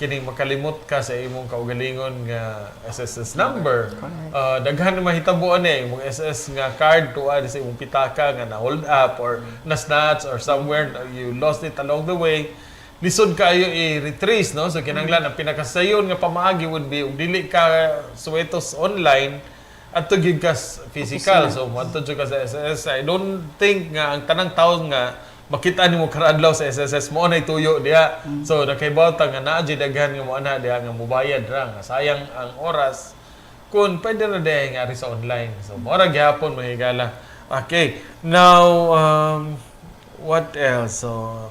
kining makalimot ka sa imong kaugalingon nga SSS number. Daghan na mahitabo ani imong SS nga card tuwa sa imong pitaka nga na hold up or na snatch or somewhere you lost it along the way. Lisod kaayo i-retrace, no? So kinahanglan ang pinakasayon nga pamaagi would be ug dili ka suwetos online, adto gyud ka physical. So moadto jud ka sa SSS. I don't think nga ang tanang tawo nga makita nimo karadlaw sa SSS mo nay tuyo diha. So nakaibaw ta nga naa jud daghan nga mo ana diha nga mobayad ra nga sayang ang oras kung pwede na diha nga ari sa online. So mora gyapon, mga higala. Okay, now what else? So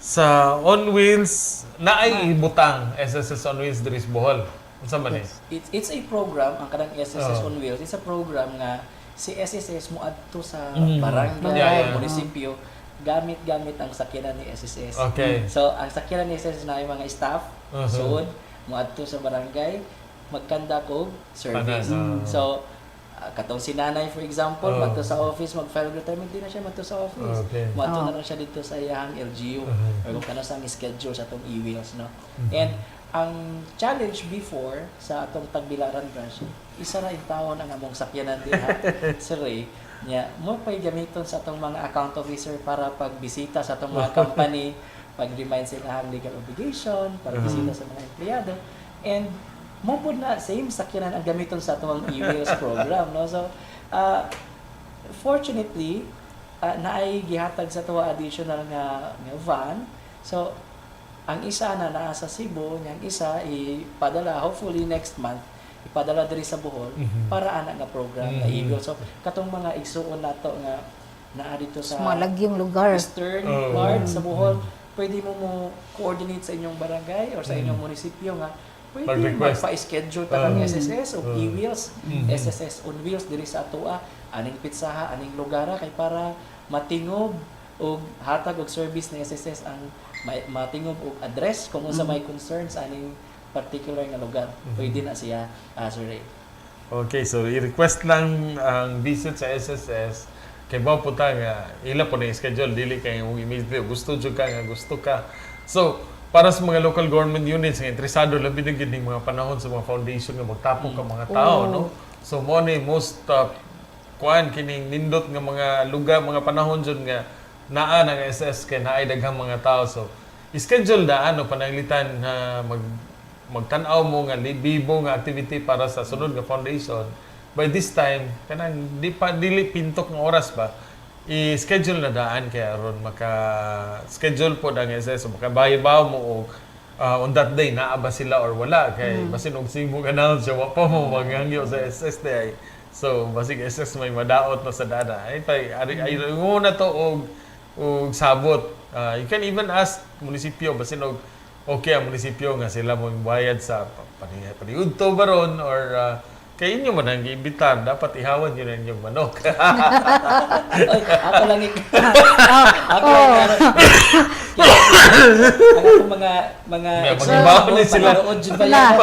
sa on wheels, naay ibutang SSS on wheels diri sa Bohol? Unsa man eh?
It's a program, ang kanang SSS
Oh.
on Wheels, it's a program nga si SSS mo adto sa barangay, munisipyo, gamit-gamit ang sakyanan ni SSS. So, ang sakyanan ni SSS na yung mga staff, so mo adto sa barangay, magkandak og service.
Tanan, ah.
So, katong si nanay, for example, madto sa office, mag-file retirement, di na siya madto sa office. Moadto na lang siya dito sa iyang LGU or kung kano sa ang schedule sa atong e-wheels, no? And ang challenge before sa atong Tagbilaran branch, isa ra in taon ang among sakyanan diha, Sir Ray. Nya, mo pa'y gamiton sa atong mga account officer para pagbisita sa atong mga company, pag-remind sila ang legal obligation, para bisita sa mga empleyado. And mo pud na same sakyanan ang gamiton sa atong e-wheels program, no? So, fortunately, naay gihatag sa tuwa additional nga van. So, ang isa na naa sa Cebu, ang isa ipadala hopefully next month, ipadala diri sa Bohol para ana nga program nga e-wheels. So, katong mga igsuon nato nga naa dito sa
Sa mga lagyong lugar.
eastern part sa Bohol, pwede mo mo coordinate sa inyong barangay or sa inyong munisipyo nga pwede
Mag-request.
magpa-schedule ta kang SSS o e-wheels, SSS on wheels diri sa atoa, aning pitsaha, aning lugara kay para matingob og hatag og service ni SSS ang matingob og address kung unsa may concerns aning particular nga lugar. Pwede na siya, Sir Ray.
Okay, so i-request lang ang visit sa SSS kay ba po ta nga ila po na schedule, dili kay imong immediately gusto jud ka nga gusto ka. So, para sa mga local government units nga interesado, labi na gyud ning mga panahon sa mga foundation nga magtapok ang mga tao, no? So mo ni most kuan kining nindot nga mga lugar, mga panahon jud nga naa ng SS kay naay daghang mga tao. So, schedule daan no, pananglitan na magtan-aw mo nga bibo nga activity para sa sunod nga foundation by this time, kanang di pa dili pintok ng oras ba, i-schedule na daan kay aron maka schedule po ang SS, so makabayibaw mo og on that day naa ba sila or wala, kay basin og simog announce siya, wa pa mo maghangyo sa SS day ay. So basig SS may madaot na sa dana ay pay ari ay na to og sabot. You can even ask munisipyo, basin og okay ang munisipyo nga sila mo bayad sa paniudto ba ron or kay inyo man ang giimbitar, dapat ihawan yun ang inyong manok.
Ay, ako lang ako lang ang akong mga
May magibaon ni sila.
Manood jud ba
Na.
yan?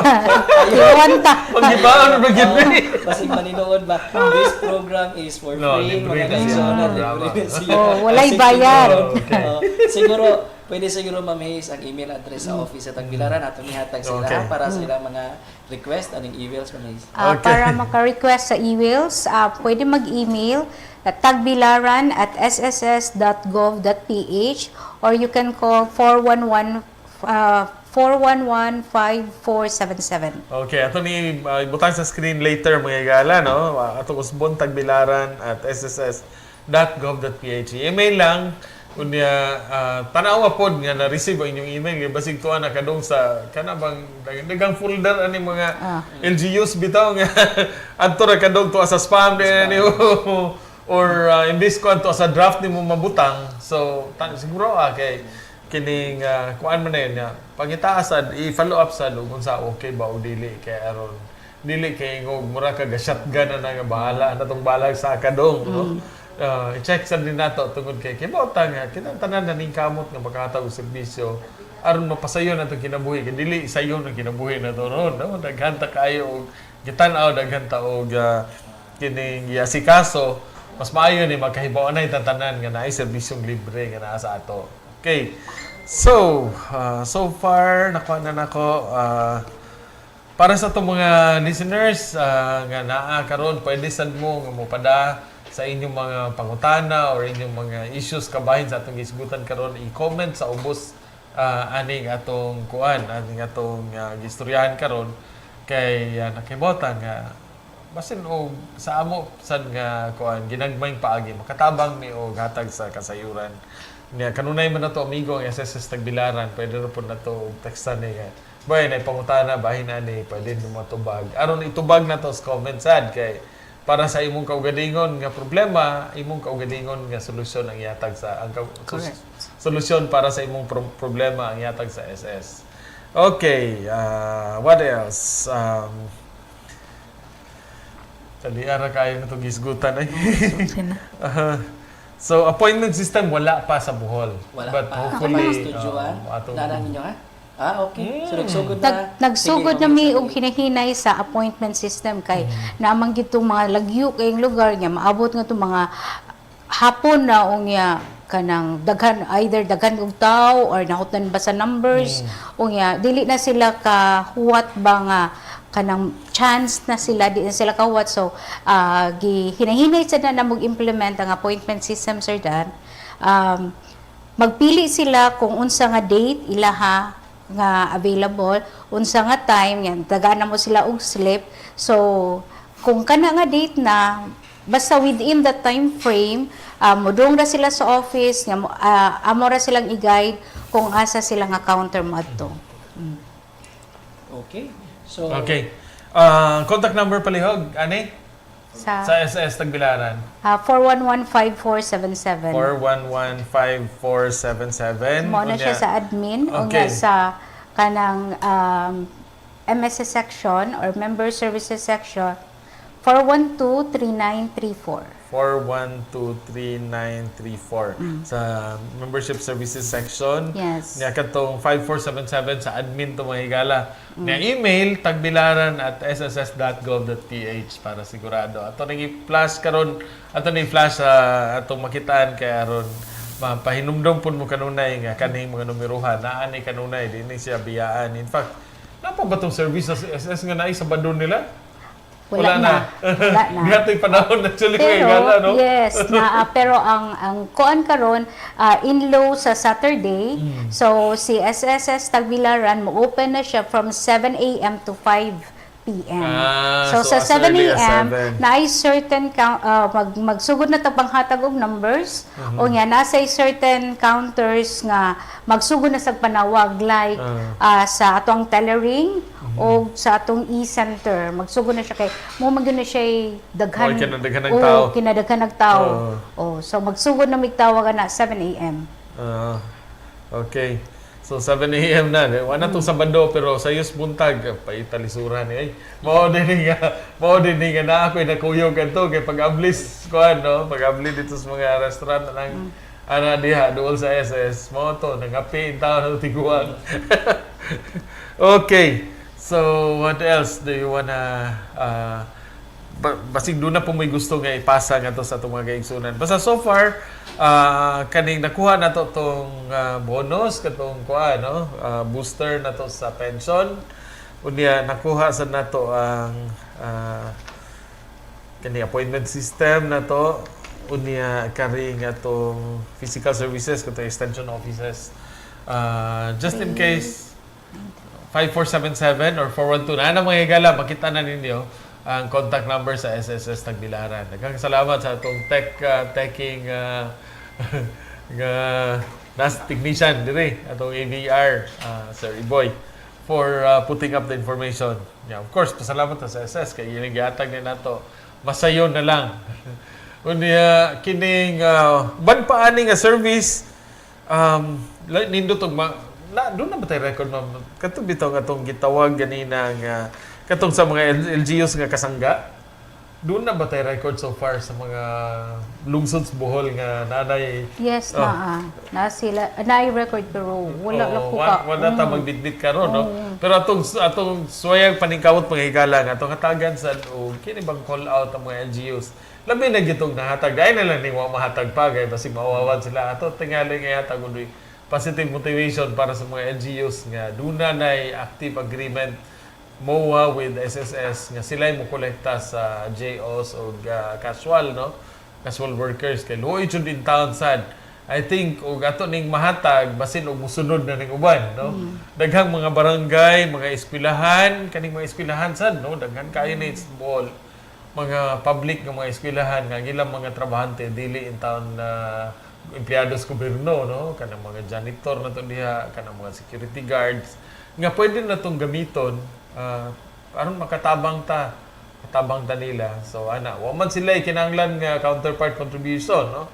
Iwan ta.
Pag-ibaon na gyud
Oo,
ni.
basig maninood ba? This program is for
No,
free.
libre
Mga
na siya.
kaigsuonan,
Bravo.
libre na siya.
Oh, walay
Basig
bayad.
Okay.
Oo, siguro, pwede siguro, Ma'am Hayes, ang email address sa office at Tagbilaran atong ihatag sila para sa ilang mga request aning emails, Ma'am Hayes.
Para maka-request sa e-wheels, pwede mag-email at tagbilaran@sss.gov.ph or you can call 411 411-5477.
Okay, ato ni ibutang sa screen later, mga igala, no? Atong usbon tagbilaran@sss.gov.ph. Email lang unya, tanawa pod nga na-receive ang inyong email kay basig tuwa na kadong sa kana bang dagang folder ani mga LGUs bitaw nga adto ra kadong tuwa sa spam din ni or imbis ko adto sa draft nimo mabutang. So siguro kay kining kuan man na yun nga pangitaas sad, i-follow up sad ug unsa okay ba o dili, kay aron dili kay ngog mura ka ga shotgun na nga bahala na tong balag sa kadong, no? I-check sad din nato tungod kay kibota nga kitang tanan na ning kamot nga makahatag og serbisyo aron mapasayon atong kinabuhi, kay dili sayon ang kinabuhi na to ron, no? Daghan ta kaayo og gitan-aw, daghan ta og kining giasikaso. Mas maayo ni magkahibaw na tanan nga naay serbisyong libre nga naa sa ato. Okay, so so far nakuha na nako. Para sa itong mga listeners nga naa karon, pwede sad mo nga mopada sa inyong mga pangutana or inyong mga issues kabahin sa atong gisgutan karon, i-comment sa ubos aning atong kuan, aning atong gistoryahan karon, kay nakibota nga basin og sa amo sad nga kuan ginagmayng paagi makatabang ni og hatag sa kasayuran niya. Kanunay man nato amigo ang SSS Tagbilaran, pwede ra pod nato og tekstan niya, bay na pangutana bahin ani, pwede nimo matubag aron itubag na to sa comment sad, kay para sa imong kaugalingon nga problema, imong kaugalingon nga solusyon ang ihatag sa ang solusyon para sa imong problema ang ihatag sa SS. Okay, what else? Taliara kayo na itong gisgutan ay. So, appointment system wala pa sa Bohol.
Wala
But
pa.
hopefully,
Studio, Nana ninyo ha? Ah, okay. So nagsugod na.
Nagsugod
Sige,
na mi
Ma'am
og hinahinay sa appointment system kay naamang gitong mga lagyo kayong lugar nga maabot nga itong mga hapon na unya kanang daghan, either daghan og tao or nahutan ba sa numbers, unya dili na sila kahuwat ba nga kanang chance na sila, di na sila kahuwat. So gi hinahinay sad na mag-implement ang appointment system, Sir Dan. Magpili sila kung unsa nga date ilaha nga available, unsa nga time, yan tagaan na mo sila og slip. So kung kana nga date na, basta within the time frame, modung ra sila sa office nga amo ra silang i-guide kung asa sila nga counter mo adto.
Okay. So
Okay. Contact number palihog, ani?
Sa,
Sa SS Tagbilaran.
4115477.
4115477.
Mao na siya
Unya.
sa admin o
Okay.
nga sa kanang MSS section or member services section, 4123934.
4123934 sa membership services section.
Yes.
Nya katong 5477 sa admin to, mga higala. Nya email tagbilaran@sss.gov.ph para sigurado. Ato nang i-flash karon, ato ni flash sa atong makitaan kay aron mapahinumdom pud mo kanunay nga kaning mga numerohan naa ni kanunay, di ni siya biyaan. In fact, naa pa ba tong service sa SS nga naay sa bandon nila?
Wala na. Wala na.
Gato'y panahon actually, mga
Pero,
higala, no?
yes, na, pero ang kuan karon in-law sa Saturday. So si SSS Tagbilaran mo open na siya from 7 a.m. to 5 p.m.
Ah,
So,
so
sa
as
7
early as
a.m.
7.
na ay certain count, magsugod na ta panghatag og numbers o nga nasa certain counters nga magsugod na sa panawag like sa atong telering o sa atong e-center. Magsugod na siya kay mo man gyud na siya daghan.
Oh, kinadaghan ng
Oo,
tao.
kinadaghan ng tao.
Oo.
Oh, so magsugod na migtawag na 7 a.m.
Ah, okay. So 7 a.m. na. Wala na tong Sabado pero sa Yus buntag paitalisuran ni ay. Mao din ni nga na ako'y nakuyog adto kay pag-ablis kuan, no, pag-abli dito sa mga restaurant nang ana diha duol sa SS mao to nangapi in taon na tiguan. Okay. So what else do you wanna basig doon na po may gusto nga ipasa nga to sa atong mga kaigsunan? Basta so far kaning nakuha na to tong bonus katong kuha, no, booster na to sa pension. Unya nakuha sa nato ang kani appointment system na to. Unya kari nga tong physical services katong extension offices. Just in case, 5477 or 412 na ana, mga higala, makita na ninyo ang contact number sa SSS Tagbilaran. Daghang salamat sa atong teching nga nas technician dire, atong AVR, Sir Iboy, for putting up the information. Yeah, of course, pasalamat ta sa SS kay ilang gihatag ni nato. Masayon na lang. Unya kining ban pa ani nga service nindot og na doon na ba tayo record, ma'am, katong bitaw nga atong gitawag ganina nga katong sa mga LGUs nga kasangga? Doon na ba tayo record so far sa mga lungsod sa Bohol nga nanay?
Yes,
Oh.
na na sila na record pero wala
Oo,
lang ko ka.
wala ta magbitbit karon, no, pero atong atong suwayang paningkamot, mga higala, nga atong hatagan sad og kini bang call out ang mga LGUs, labi na gitong nahatag dai na lang ning wa mahatag pa kay basig mawawan sila. Ato tingali nga hatag og positive motivation para sa mga LGUs nga duna nay active agreement MOA with SSS nga sila mo kolekta sa JOs o casual, no, casual workers kay luoy jud in town sad. I think og ato ning mahatag basin og musunod na ning uban, no. Daghang mga barangay, mga eskwelahan, kaning mga eskwelahan sad, no, daghan kayo ni ball mga public nga mga eskwelahan nga ang ilang mga trabahante dili in town na empleyado sa gobyerno, no, kanang mga janitor na to diha, kanang mga security guards nga pwede na tong gamiton aron makatabang ta, katabang ta nila. So ana, wa man sila kinahanglan nga counterpart contribution, no,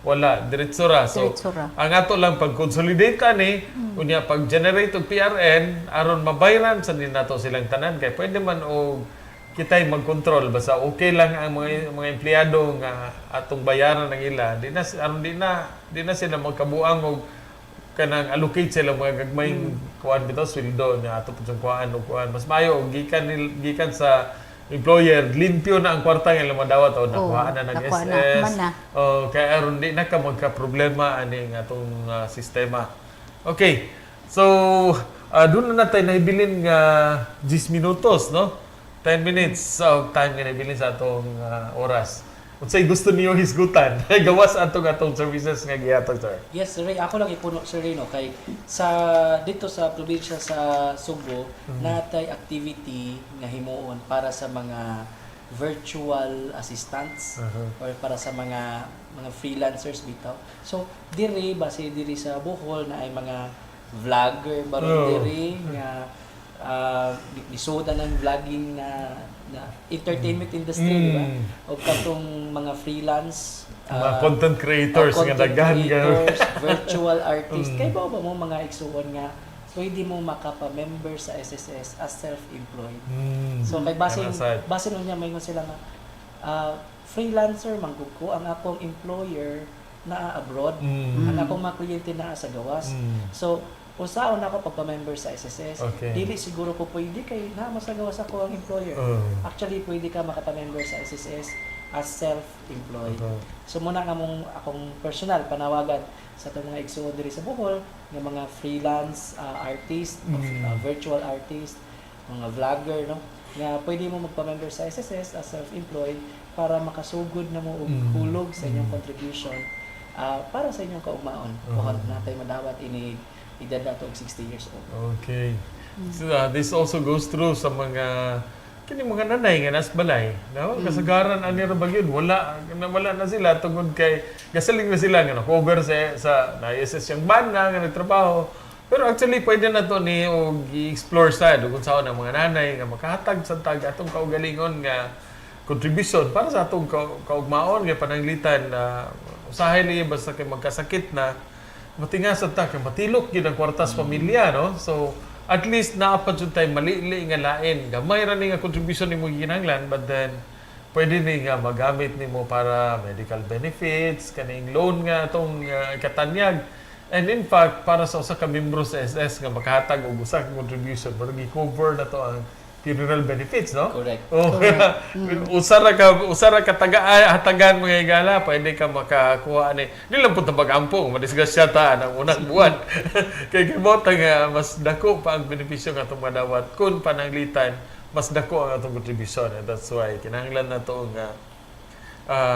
wala, diretso ra. So
Diretso ra.
ang ato lang pag-consolidate ani, unya pag-generate og PRN aron mabayran sa din nato silang tanan kay pwede man og kitay mag-control basta okay lang ang mga empleyado nga atong bayaran ng ila, di na aron di na sila magkabuang og kanang allocate sila mga gagmayng kuan bitaw sweldo nga ato pud kuan og kuan. Mas maayo og gikan sa employer, limpyo na ang kwarta nga ilang madawat o nakuhaan na ng
Nakuha na,
SS.
man na.
Oh, kaya aron di na ka magka-problema aning atong sistema. Okay. So, doon na natay nahibilin nga 10 minutos, no? 10 minutes of time nga nahibilin sa atong oras. Unsay gusto niyo hisgutan gawas atong atong services nga gihatag, sir?
Yes, Sir Ray. Ako lang ipuno, Sir Ray, no, kay sa dito sa probinsya sa Subo, natay activity nga himuon para sa mga virtual assistants or para sa mga freelancers bitaw. So, diri base diri sa Bohol na ay mga vlogger baron diri nga nisuda ng vlogging na na entertainment industry, di ba? O katong mga freelance
Mga content creators
o
nga
content
daghan ka.
creators, virtual artist. Kay ba mo mga igsuon nga pwede mo makapa-member sa SSS as self-employed? So kay basin
Kana sad.
basin unya maingon sila nga freelancer man gud ko, ang akong employer naa abroad, ang akong mga kliyente naa sa gawas. So usaon ako pagpa-member sa SSS? Dili siguro ko pwede kay naa man sa gawas ako ang employer. Actually, pwede ka makapa-member sa SSS as self-employed. So muna nga mong akong personal panawagan sa atong mga igsuon diri sa Bohol nga mga freelance artist, virtual artist, mga vlogger, no, nga pwede mo magpa-member sa SSS as self-employed para makasugod na mo og hulog sa inyong contribution para sa inyong kaugmaon. Pohon natay madawat ini edad nato og 60 years old.
Okay. So, this also goes through sa mga kini mga nanay nga nas balay, no? Kasagaran ani ra ba gyud wala na, wala na sila tungod kay gasaling na sila nga cover sa na SS yung bana nga nagtrabaho. Pero actually pwede na to ni og i-explore sa kung saan ang mga nanay nga makahatag sa tag atong kaugalingon nga contribution para sa atong kaugmaon kay pananglitan na usahay niya basta kay magkasakit na matingasan ta kay matilok gyud ang kwarta sa pamilya, no? So at least naa pa jud tay malili nga lain, gamay ra ni nga contribution nimo gikinahanglan, but then pwede ni nga magamit nimo para medical benefits, kaning loan nga atong katanyag. And in fact, para sa usa ka membro sa SS nga makahatag og usa ka contribution, murag i-cover na to ang funeral benefits, no?
Correct.
Oh, usa ra ka taga hatagan, mga higala, pwede ka makakuha ani. Di lang po ta mag-ampo, madisgrasya ta ang unang buwan. Kay kibot nga mas dako pa ang benepisyo nga atong madawat kun pananglitan mas dako ang atong contribution. And that's why kinahanglan na to nga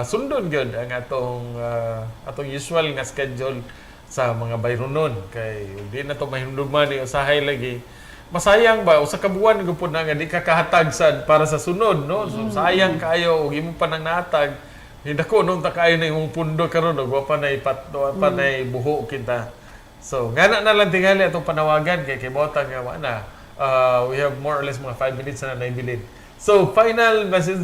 sundon gyud ang atong usual nga schedule sa mga bayronon kay di na to mahimduman ni usahay lagi masayang ba usa ka buwan gud na nga di ka kahatag sad para sa sunod, no? So sayang kaayo og imo pa nang nahatag, dako nung ta kaayo na imong pundo karon og wa pa nay pat wa pa nay buho kita. So ngana na lang tingali atong panawagan kay kay bota nga wa na. We have more or less mga 5 minutes na naibilin. So final message,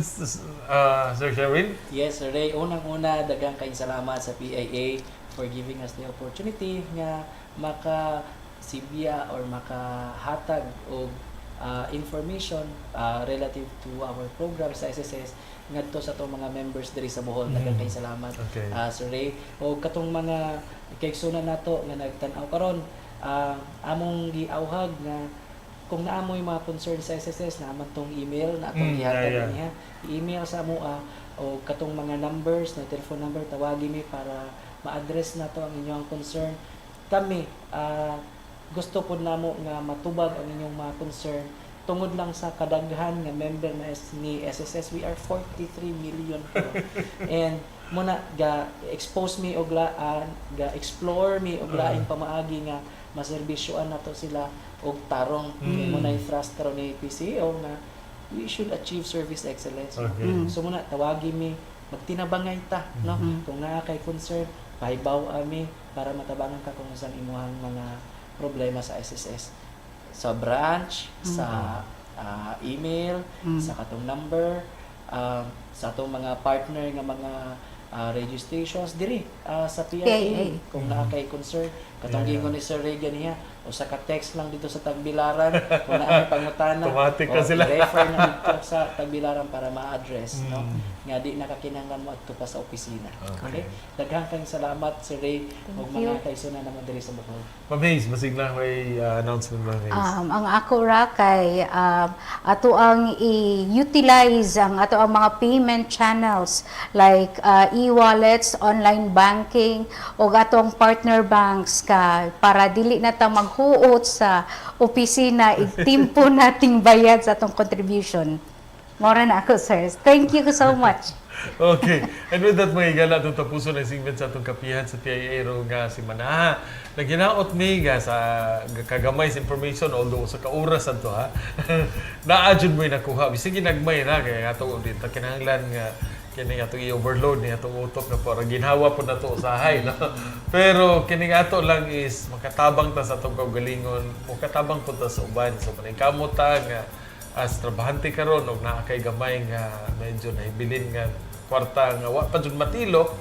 Sir Sherwin.
Yes, Sir Ray. Unang-una, daghang kayong salamat sa PIA for giving us the opportunity nga maka sibya or makahatag og information relative to our program sa SSS ngadto sa atong mga members diri sa Bohol. Daghang kayong salamat, Sir Ray. O katong mga kaigsunan nato nga nagtan-aw karon, among giawhag nga kung naa moy mga concern sa SSS, naa man tong email na atong gihatag niya, i-email sa amoa o katong mga numbers na telephone number, tawagi mi para ma-address nato ang inyong concern. Kami gusto pod namo nga matubag ang inyong mga concern tungod lang sa kadaghan nga member na ni SSS. We are 43 million karon and muna ga expose mi og ga explore mi og laing pamaagi nga maserbisyoan nato sila og tarong. Kay mo na thrust karon ni PCO nga we should achieve service excellence, no? So muna tawagi mi, magtinabangay ta, no? Kung naa kay concern, pahibaw ami para matabangan ka kung unsang imuhang mga problema sa SSS, sa branch, sa email, sa katong number, sa atong mga partner nga mga radio stations diri sa PIA.
PIA.
Kung naa kay concern, katong giingon ni Sir Ray ganiha, usa ka text lang dito sa Tagbilaran kung naa may pangutana,
Automatic na
o,
sila.
I-refer na dito sa Tagbilaran para ma-address, no, nga di nakakinahanglan mo adto pa sa opisina. Okay, daghang kayong salamat, Sir Ray, ug
Thank you.
mga kaigsunan naman diri sa Bohol.
Ma'am Hayes, basig lang may announcement, Ma'am Hayes.
Ang ako ra kay ato ang i-utilize ang ato ang mga payment channels like e-wallets, online banking o atong partner banks ka para dili na ta maghuot sa opisina igtimpo nating bayad sa atong contribution. Mora na ako, sir. Thank you so much.
Okay. And with that, mga higala, itong tapuso na segment sa atong kapihan sa PIA ro nga si Manaha. Naginaot mi nga sa kagamay sa information, although sa kauras adto ha. Naa jud mo'y nakuha. Bisag ginagmay ra kay ato di ta kinahanglan nga kini atong i-overload ni atong utok na para ginhawa po na to usahay, no? Pero kini ato lang is makatabang ta sa atong kaugalingon, makatabang po ta sa uban. So paningkamot ta nga As trabahante karon og naa kay gamay nga medyo nahibilin nga kwarta nga wa pa jud matilok,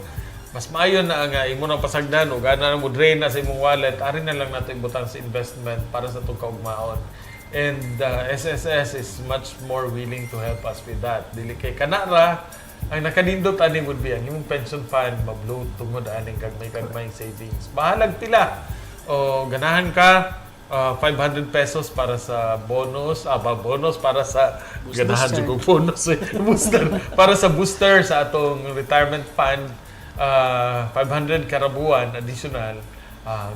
mas maayo na nga imo nang pasagdan og ana mo drain na sa imong wallet, ari na lang nato ibutang sa investment para sa atong kaugmaon. And SSS is much more willing to help us with that. Dili kay kana ra ang nakanindot ani would be ang imong pension fund mabloat tungod aning gagmay-gagmay savings. Bahalag pila o ganahan ka, 500 pesos para sa bonus, ah, ba, bonus para sa ganahan
Booster.
jud kog bonus eh. Booster para sa booster sa atong retirement fund, 500 karabuan additional,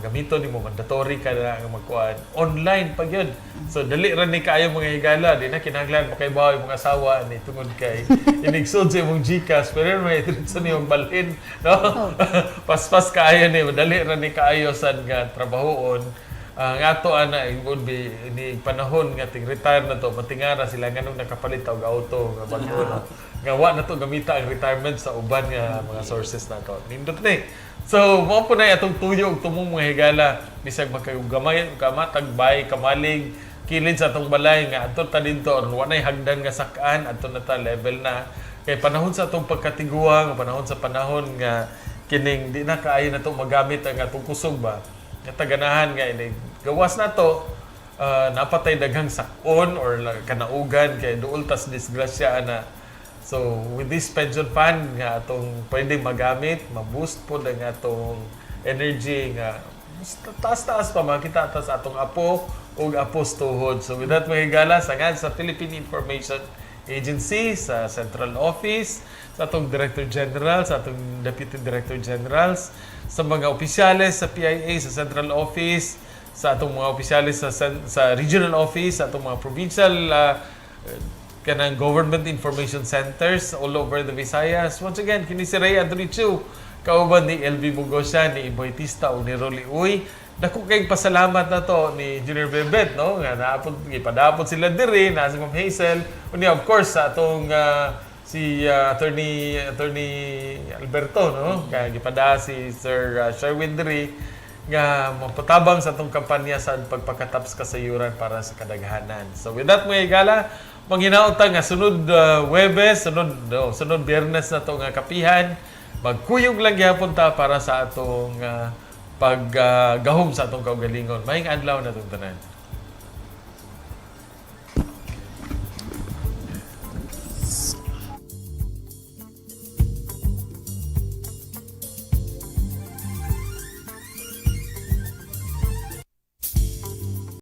gamiton nimo, mandatory ka na nga magkuan online pag yun. So dali ra ni kaayo, mga higala, di na kinahanglan makaibaw imong asawa ni tungod kay inigsud sa imong GCash pero may diretso niyong balhin, no? Paspas kaayo ni, dali ra ni kaayo sad nga trabahoon. Ang ato ana, it would be ni panahon nga ting retire na to, matingara sila nganong nakapalit og auto nga bag-o, no? Nga wa na to gamita ang retirement sa uban nga mga sources na to. Nindot ni. So mao po na atong tuyo ug tumong, mga higala, bisag magkagamay kamatag bay kamalig kilid sa atong balay nga adto ta didto or wa nay hagdan nga sak-an, adto na ta level na kay panahon sa atong pagkatiguang, panahon sa panahon nga kining di na kaayo na to magamit ang atong kusog ba nga taganahan nga inig gawas na to, napatay daghang sakon or kanaugan kay duol tas disgrasya ana. So with this pension fund nga atong pwede magamit, ma-boost po ang atong energy nga taas-taas pa makita tas atong apo ug apos tuhod. So with that, mga higala, sagad sa Philippine Information Agency, sa Central Office, sa atong Director General, sa atong Deputy Director Generals, sa mga opisyales sa PIA, sa Central Office, sa atong mga opisyales sa Regional Office, sa atong mga provincial kanang government information centers all over the Visayas. Once again, kini si Ray Anthony Chu, kauban ni LB Bugosya, ni Iboy Tista o ni Rolly Uy. Dako kayong pasalamat na to ni Junior Bebet, no? Nga naapod, gipadapot sila diri, na si Ma'am Hazel. Unya, of course, sa atong si Attorney Alberto, no? Kaya gipada si Sir Sherwin diri nga mapatabang sa atong kampanya sa pagpakataps kasayuran para sa kadaghanan. So with that, mga higala, manghinaot ta nga sunod Webes, sunod no, sunod Biyernes na to nga kapihan, magkuyog lang gyapon ta para sa atong paggahom sa atong kaugalingon. Maayong adlaw na itong tanan.